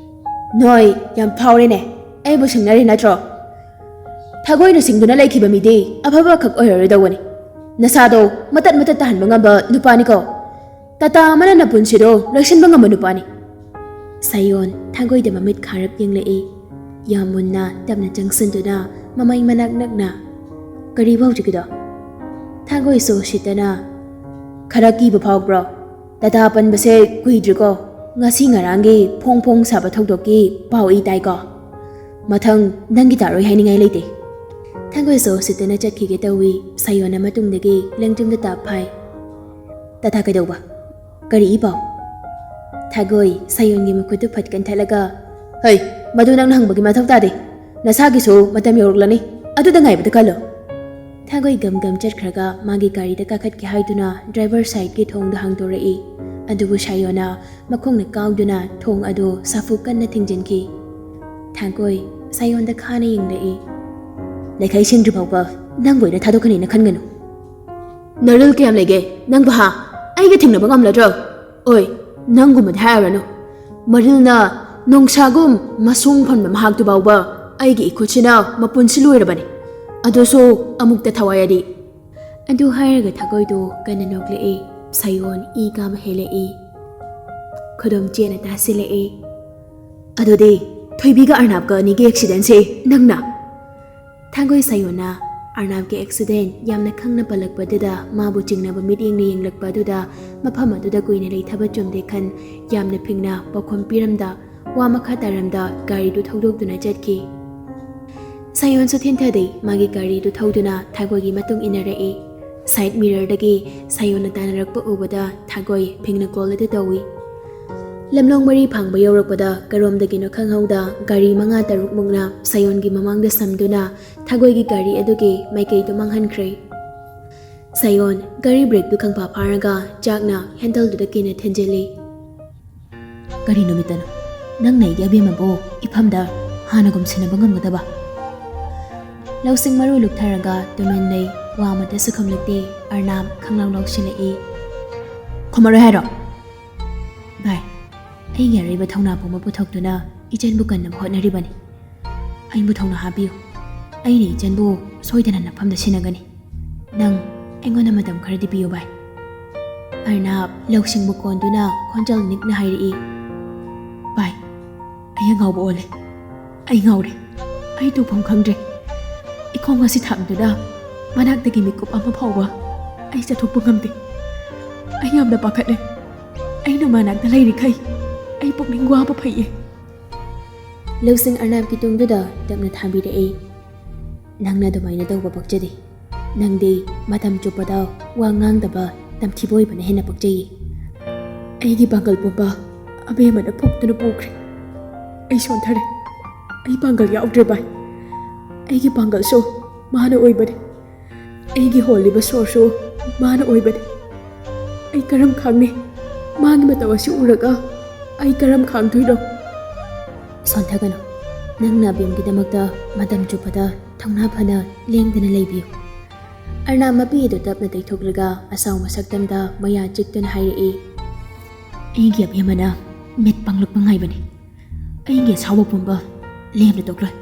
ꯅꯣꯏ ꯌꯥꯝ ꯐꯥꯎꯔꯦꯅꯦ꯫ ꯑꯩꯕꯨ ꯁꯤꯡꯅꯔꯤ ꯅꯠꯇ꯭ꯔꯣ? ꯊꯥꯡꯒꯣꯏꯅ ꯁꯤꯡꯗꯨꯅ ꯂꯩꯈꯤꯕ ꯃꯤꯗꯤ ꯑꯐꯕ ꯈꯛ ꯑꯣꯏꯔꯔꯣꯏꯗꯧꯕꯅꯤ꯫ ꯅꯁꯥꯗꯣ ꯃꯇꯠ ꯃꯇꯠ ꯇꯥꯍꯟꯕ ꯉꯝꯕ ꯅꯨꯄꯥꯅꯤꯀꯣ꯫ ꯇꯥꯇꯥ ꯑꯃꯅ ꯅꯄꯨꯟꯁꯤꯗꯣ ꯂꯣꯏꯁꯤꯟꯕ ꯉꯝꯕ ꯅꯨꯄꯥꯅꯤ꯫ ꯁꯥꯌꯣꯟ ꯊꯥꯡꯒꯣꯏꯗ ꯃꯃꯤꯠ ꯈꯥꯔꯞ ꯌꯦꯡꯂꯛꯏ꯫ ꯌꯥꯝ ꯃꯨꯟꯅ ꯇꯞꯅ ꯆꯪꯁꯤꯟꯗꯨꯅ ꯃꯃꯩ ꯃꯅꯥꯛ ꯅꯛꯅ, "ꯀꯔꯤꯕ ꯍꯧꯖꯤꯛꯀꯤꯗꯣ?" ꯊꯥꯡꯒꯣꯏꯁꯨ ꯎꯁꯤꯠꯇꯅ, "ꯈꯔ ꯀꯤꯕ ꯐꯥꯎꯕ꯭ꯔꯣ? ꯇꯥꯇꯥ ꯄꯟꯕꯁꯦ ꯀꯨꯏꯗ꯭ꯔꯤꯀꯣ꯫ ꯉꯁꯤ ꯉꯔꯥꯡꯒꯤ ꯐꯣꯡ ꯐꯣꯡ ꯁꯥꯕ ꯊꯧꯗꯣꯛꯀꯤ ꯄꯥꯎ ꯏ ꯇꯥꯏꯀꯣ꯫ ꯃꯊꯪ ꯅꯪꯒꯤ ꯇꯥꯔꯣꯏ ꯍꯥꯏꯅꯤꯡꯉꯥꯏ ꯂꯩꯇꯦ꯫" ꯊꯥꯡꯒꯣꯏꯁꯨ ꯎꯁꯤꯠꯇꯅ ꯆꯠꯈꯤꯒꯦ ꯇꯧꯏ꯫ ꯁꯥꯌꯣꯟꯅ ꯃꯇꯨꯡꯗꯒꯤ ꯂꯦꯡꯖꯨꯝꯗ ꯇꯥꯞ ꯐꯥꯏ꯫ "ꯇꯥꯇꯥ ꯀꯩꯗꯧꯕ? ꯀꯔꯤ ꯏ ꯄꯥꯎ?" ꯊꯥꯡꯒꯣꯏ ꯁꯥꯌꯣꯟꯒꯤ ꯃꯈꯨꯠꯇꯨ ꯐꯠ ꯀꯟꯊꯠꯂꯒ, "ꯍꯩ, ꯃꯗꯨ ꯅꯪꯅ ꯍꯪꯕꯒꯤ ꯃꯊꯧ ꯇꯥꯗꯦ꯫ ꯅꯁꯥꯒꯤꯁꯨ ꯃꯇꯝ ꯌꯧꯔꯛꯂꯅꯤ꯫ ꯑꯗꯨꯗ ꯉꯥꯏꯕꯗ ꯀꯜꯂꯣ꯫" ꯊꯥꯡꯒꯣꯏ ꯒꯝ ꯒꯝ ꯆꯠꯈ꯭ꯔꯒ ꯃꯥꯒꯤ ꯒꯥꯔꯤꯗ ꯀꯥꯈꯠꯀꯦ ꯍꯥꯏꯗꯨꯅ ꯗ꯭ꯔꯥꯏꯚꯔ ꯁꯥꯏꯠꯀꯤ ꯊꯣꯡꯗ ꯍꯥꯡꯗꯣꯔꯛꯏ꯫ ꯑꯗꯨꯕꯨ ꯁꯥꯌꯣꯟꯅ ꯃꯈꯣꯡꯅ ꯀꯥꯎꯗꯨꯅ ꯊꯣꯡ ꯑꯗꯨ ꯁꯥꯐꯨ ꯀꯟꯅ ꯊꯤꯡꯖꯤꯟꯈꯤ꯫ ꯊꯥꯡꯒꯣꯏ ꯁꯥꯌꯣꯟꯗ ꯈꯥꯅ ꯌꯦꯡꯂꯛꯏ꯫ "ꯂꯩꯈꯥꯏ ꯁꯤꯟꯗ꯭ꯔꯤ ꯐꯥꯎꯕ ꯅꯪꯕꯨ ꯑꯩꯅ ꯊꯥꯗꯣꯛꯀꯅꯤꯅ ꯈꯟꯒꯅꯨ꯫" "ꯅꯔꯤꯜ ꯀꯌꯥꯝ ꯂꯩꯒꯦ ꯅꯪꯕꯨ, ꯍꯥ? ꯑꯩꯒ ꯊꯦꯡꯅꯕ ꯉꯝꯂꯗ꯭ꯔꯣ?" "ꯑꯣꯏ, ꯅꯪꯒꯨꯝꯕꯗꯤ ꯍꯥꯏꯔꯨꯔꯅꯨ꯫ ꯃꯔꯤꯜꯅ ꯅꯣꯡꯁꯥꯒꯨꯝ ꯃꯁꯨꯡ ꯐꯟꯕ ꯃꯍꯥꯛꯇꯨ ꯐꯥꯎꯕ ꯑꯩꯒꯤ ꯏꯈꯨꯠꯁꯤꯅ ꯃꯄꯨꯟꯁꯤ ꯂꯣꯏꯔꯕꯅꯤ꯫ ꯑꯗꯨꯁꯨ ꯑꯃꯨꯛꯇ ꯊꯋꯥꯏ ꯑꯗꯤ꯫" ꯑꯗꯨ ꯍꯥꯏꯔꯒ ꯊꯥꯡꯒꯣꯏꯗꯨ ꯀꯟꯅ ꯅꯣꯛꯂꯛꯏ꯫ ꯁꯥꯌꯣꯟ ꯏ ꯀꯥꯕ ꯍꯦꯜꯂꯛꯏ꯫ ꯈꯨꯗꯣꯝ ꯆꯦꯠꯅ ꯇꯥꯁꯤꯜꯂꯛꯏ꯫ "ꯑꯗꯨꯗꯤ ꯊꯣꯏꯕꯤꯒ ꯑꯔꯅꯥꯞꯀ ꯑꯅꯤꯒꯤ ꯑꯦꯛꯁꯤꯗꯦꯟꯁꯦ ꯅꯪꯅ?" ꯊꯥꯡꯒꯣꯏ ꯁꯥꯌꯣꯟꯅ ꯑꯔꯅꯥꯞꯀꯤ ꯑꯦꯛꯁꯤꯗꯦꯟ ꯌꯥꯝꯅ ꯈꯪꯅ ꯄꯜꯂꯛꯄꯗꯨꯗ ꯃꯥꯕꯨ ꯆꯤꯡꯅꯕ ꯃꯤꯠꯌꯦꯡꯅ ꯌꯦꯡꯂꯛꯄ ꯑꯗꯨꯗ ꯃꯐꯝ ꯑꯗꯨꯗ ꯀꯨꯏꯅ ꯂꯩꯊꯕ ꯆꯨꯝꯗꯦ ꯈꯟ ꯌꯥꯝꯅ ꯐꯤꯡꯅ ꯄꯥꯎꯈꯨꯝ ꯄꯤꯔꯝꯗ ꯋꯥ ꯃꯈꯥ ꯇꯥꯔꯝꯗ ꯒꯥꯔꯤꯗꯨ ꯊꯧꯗꯣꯛꯇꯨꯅ ꯆꯠꯈꯤ꯫ ꯁꯥꯌꯣꯟꯁꯨ ꯊꯤꯟꯊꯗꯦ, ꯃꯥꯒꯤ ꯒꯥꯔꯤꯗꯨ ꯊꯧꯗꯨꯅ ꯊꯥꯡꯒꯣꯏꯒꯤ ꯃꯇꯨꯡ ꯏꯟꯅꯔꯛꯏ꯫ ꯁꯥꯏꯠ ꯃꯤꯔꯔꯗꯒꯤ ꯁꯥꯌꯣꯟꯅ ꯇꯥꯟꯅꯔꯛꯄ ꯎꯕꯗ ꯊꯥꯒꯣꯏ ꯐꯤꯡꯅ ꯀꯣꯜ ꯑꯗꯨ ꯇꯧꯏ꯫ ꯂꯝꯂꯣꯡ ꯃꯔꯤ ꯐꯥꯡꯕ ꯌꯧꯔꯛꯄꯗ ꯀꯔꯣꯝꯗꯒꯤꯅꯣ ꯈꯪꯍꯧꯗ ꯒꯥꯔꯤ ꯃꯉꯥ ꯇꯔꯨꯛ ꯃꯨꯛꯅ ꯁꯥꯌꯣꯟꯒꯤ ꯃꯃꯥꯡꯗ ꯁꯝꯗꯨꯅ ꯊꯥꯒꯣꯏꯒꯤ ꯒꯥꯔꯤ ꯑꯗꯨꯒꯤ ꯃꯥꯏꯀꯩꯗꯨ ꯃꯥꯡꯍꯟꯈ꯭ꯔꯦ꯫ ꯁꯥꯌꯣꯟ ꯒꯥꯔꯤ ꯕ꯭ꯔꯦꯛꯇꯨ ꯈꯪꯐꯥ ꯐꯥꯔꯒ ꯆꯥꯛꯅ ꯍꯦꯟꯗꯜꯗꯨꯗ ꯀꯤꯅ ꯊꯤꯟꯖꯤꯜꯂꯤ꯫ "ꯀꯔꯤ ꯅꯨꯃꯤꯠꯇꯅꯣ ꯅꯪꯅ ꯑꯩꯒꯤ ꯑꯕꯦꯝꯃꯕꯨ ꯏꯐꯝꯗ ꯍꯥꯟꯅꯒꯨꯝ ꯁꯤꯟꯅꯕ ꯉꯝꯒꯗꯕ?" ꯂꯧꯁꯤꯡ ꯃꯔꯨ ꯂꯨꯞꯊꯔꯒ ꯇꯨꯃꯤꯟ ꯂꯩ꯫ ꯋꯥ ꯑꯃꯠꯇꯁꯨ ꯈꯨꯝꯂꯛꯇꯦ꯫ ꯑꯔꯅꯥꯞ ꯈꯪꯂꯥꯎ ꯂꯥꯎꯁꯤꯜꯂꯛꯏ꯫ "ꯈꯨꯝꯃꯔꯣꯏ ꯍꯥꯏꯔꯣ?" "ꯚꯥꯏ, ꯑꯩꯒꯤ ꯑꯔꯩꯕ ꯊꯧꯅꯥ ꯄꯨꯝꯕ ꯄꯨꯊꯣꯛꯇꯨꯅ ꯏꯆꯟꯕꯨ ꯀꯟꯅꯕ ꯍꯣꯠꯅꯔꯤꯕꯅꯤ꯫ ꯑꯩꯕꯨ ꯊꯧꯅꯥ ꯍꯥꯞꯄꯤꯌꯨ꯫ ꯑꯩꯅ ꯏꯆꯟꯕꯨ ꯁꯣꯏꯗꯅ ꯅꯐꯝꯗ ꯁꯤꯟꯅꯒꯅꯤ꯫ ꯅꯪ ꯑꯩꯉꯣꯟꯗ ꯃꯇꯝ ꯈꯔꯗꯤ ꯄꯤꯌꯨ ꯚꯥꯏ꯫" ꯑꯔꯅꯥꯞ ꯂꯧꯁꯤꯡꯕꯨ ꯀꯣꯟꯗꯨꯅ ꯈꯣꯟꯖꯦꯜ ꯅꯤꯛꯅ ꯍꯥꯏꯔꯛꯏ꯫ "ꯚꯥꯏ, ꯑꯩ ꯑꯉꯥꯎꯕ ꯑꯣꯜꯂꯦ꯫ ꯑꯩ ꯉꯥꯎꯔꯦ꯫ ꯑꯩ ꯇꯧꯐꯝ ꯈꯪꯗ꯭ꯔꯦ꯫ ꯏꯈꯣꯡ ꯑꯁꯤ ꯊꯥꯡꯗꯨꯅ ꯃꯅꯥꯛꯇꯒꯤ ꯃꯤꯀꯨꯞ ꯑꯃ ꯐꯥꯎꯕ ꯑꯩ ꯆꯠꯊꯣꯛꯄ ꯉꯝꯗꯦ꯫ ꯑꯩ ꯌꯥꯝꯅ ꯄꯥꯈꯠꯂꯦ꯫ ꯑꯩꯅ ꯃꯅꯥꯛꯇ ꯂꯩꯔꯤꯈꯩ ꯑꯩ ꯄꯨꯛꯅꯤꯡ ꯋꯥꯕ ꯐꯩꯌꯦ꯫" ꯂꯧꯁꯤꯡ ꯑꯔꯅꯥꯞꯀꯤ ꯇꯨꯡꯗꯨꯗ ꯇꯞꯅ ꯊꯥꯕꯤꯔꯛꯏ꯫ "ꯅꯪꯅ ꯑꯗꯨꯃꯥꯏꯅ ꯇꯧꯕ ꯄꯛꯆꯗꯦ꯫ ꯅꯪꯗꯤ ꯃꯇꯝ ꯆꯨꯞꯄꯗ ꯋꯥ ꯉꯥꯡꯗꯕ ꯇꯝꯊꯤꯕ ꯑꯣꯏꯕꯅ ꯍꯦꯟꯅ ꯄꯛꯆꯩꯌꯦ꯫" "ꯑꯩꯒꯤ ꯄꯥꯡꯒꯜ ꯄꯨꯝꯕ ꯑꯕꯦꯝꯃꯅ ꯐꯨꯛꯇꯨꯅ ꯄꯨꯈ꯭ꯔꯦ꯫ ꯑꯩ ꯁꯣꯟꯊꯔꯦ꯫ ꯑꯩ ꯄꯥꯡꯒꯜ ꯌꯥꯎꯗ꯭ꯔꯦ ꯚꯥꯏ꯫ ꯑꯩꯒꯤ ꯄꯥꯡꯒꯜꯁꯨ ꯃꯥꯅ ꯑꯣꯏꯕꯅꯤ꯫ ꯑꯩꯒꯤ ꯍꯣꯜꯂꯤꯕ ꯁꯣꯔꯁꯨ ꯃꯥꯅ ꯑꯣꯏꯕꯅꯤ꯫ ꯑꯩ ꯀꯔꯝ ꯈꯥꯡꯅꯤ? ꯃꯥꯒꯤ ꯃꯇꯧ ꯑꯁꯤ ꯎꯔꯒ ꯑꯩ ꯀꯔꯝ ꯈꯥꯡꯗꯣꯏꯅꯣ?" "ꯁꯣꯟꯊꯒꯅꯨ꯫ ꯅꯪꯅ ꯑꯕꯦꯝꯒꯤꯗꯃꯛꯇ ꯃꯇꯝ ꯆꯨꯞꯄꯗ ꯊꯧꯅꯥ ꯐꯅ ꯂꯦꯡꯗꯅ ꯂꯩꯕꯤꯌꯨ꯫" ꯑꯔꯅꯥꯞ ꯃꯄꯤ ꯑꯗꯨ ꯇꯞꯅ ꯇꯩꯊꯣꯛꯂꯒ ꯑꯁꯥꯎꯕ ꯁꯛꯇꯝꯗ ꯃꯌꯥ ꯆꯤꯛꯇꯨꯅ ꯍꯥꯏꯔꯛꯏ꯫ "ꯑꯩꯒꯤ ꯑꯕꯦꯝꯃꯅ ꯃꯤꯠ ꯄꯥꯡꯂꯛꯄ ꯉꯥꯏꯕꯅꯤ꯫ ꯑꯩꯒꯤ ꯑꯁꯥꯎꯕ ꯄꯨꯝꯕ ꯂꯦꯝꯅ ꯇꯣꯛꯂꯣꯏ꯫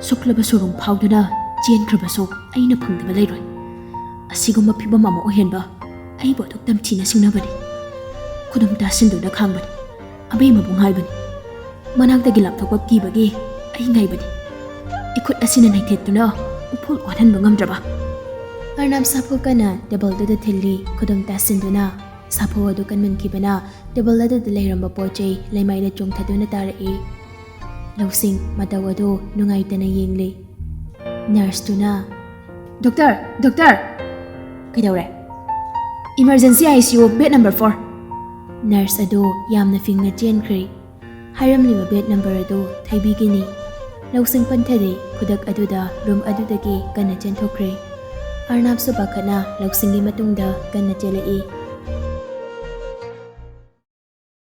ꯁꯨꯛꯂꯕ ꯁꯨꯔꯨꯡ ꯐꯥꯎꯗꯨꯅ ꯆꯦꯟꯈ꯭ꯔꯕꯁꯨ ꯑꯩꯅ ꯐꯪꯗꯕ ꯂꯩꯔꯣꯏ꯫ ꯑꯁꯤꯒꯨꯝꯕ ꯐꯤꯕꯝ ꯑꯃ ꯑꯣꯏꯍꯟꯕ ꯑꯩꯕꯨ ꯑꯗꯨꯛ ꯇꯝꯊꯤꯅ ꯁꯤꯡꯅꯕꯅꯤ꯫ ꯈꯨꯗꯨꯝ ꯇꯥꯁꯤꯟꯗꯨꯅ ꯈꯥꯡꯕꯅꯤ꯫ ꯑꯕꯦꯝꯃꯕꯨ ꯉꯥꯏꯕꯅꯤ꯫ ꯃꯅꯥꯛꯇꯒꯤ ꯂꯥꯞꯊꯣꯛꯄ ꯀꯤꯕꯒꯤ ꯑꯩ ꯉꯥꯏꯕꯅꯤ꯫ ꯏꯈꯨꯠ ꯑꯁꯤꯅ ꯅꯩꯊꯦꯛꯇꯨꯅ ꯎꯐꯨꯜ ꯑꯣꯟꯍꯟꯕ ꯉꯝꯗ꯭ꯔꯕ?" ꯑꯔꯅꯥꯞ ꯁꯥꯐꯨ ꯀꯟꯅ ꯇꯦꯕꯜꯗꯨꯗ ꯊꯤꯜꯂꯤ꯫ ꯈꯨꯗꯨꯝ ꯇꯥꯁꯤꯟꯗꯨꯅ ꯁꯥꯐꯨ ꯑꯗꯨ ꯀꯟꯃꯟꯈꯤꯕꯅ ꯇꯦꯕꯜ ꯑꯗꯨꯗ ꯂꯩꯔꯝꯕ ꯄꯣꯠ ꯆꯩ ꯂꯩꯃꯥꯏꯗ ꯆꯣꯡꯊꯗꯨꯅ ꯇꯥꯔꯛꯏ꯫ ꯂꯧꯁꯤꯡ ꯃꯇꯧ ꯑꯗꯨ ꯅꯨꯡꯉꯥꯏꯇꯅ ꯌꯦꯡꯂꯤ꯫ ꯅꯔꯁꯇꯨꯅ, "ꯗꯣꯛꯇꯔ, ꯗꯣꯛꯇꯔ!" "ꯀꯩꯗꯧꯔꯦ?" "Emergency I C U, bed number four." Nurse ꯑꯗꯨ ꯌꯥꯝꯅ ꯐꯤꯡꯅ ꯆꯦꯟꯈ꯭ꯔꯦ꯫ ꯍꯥꯏꯔꯝꯂꯤꯕ bed number ꯑꯗꯨ ꯊꯩꯕꯤꯒꯤꯅꯤ꯫ ꯂꯧꯁꯤꯡ ꯄꯟꯊꯗꯦ, ꯈꯨꯗꯛ ꯑꯗꯨꯗ room ꯑꯗꯨꯗꯒꯤ ꯀꯟꯅ ꯆꯦꯟꯊꯣꯛꯈ꯭ꯔꯦ꯫ ꯑꯔꯅꯥꯞꯁꯨ ꯄꯥꯈꯠꯅ ꯂꯧꯁꯤꯡꯒꯤ ꯃꯇꯨꯡꯗ ꯀꯟꯅ ꯆꯦꯜꯂꯛꯏ꯫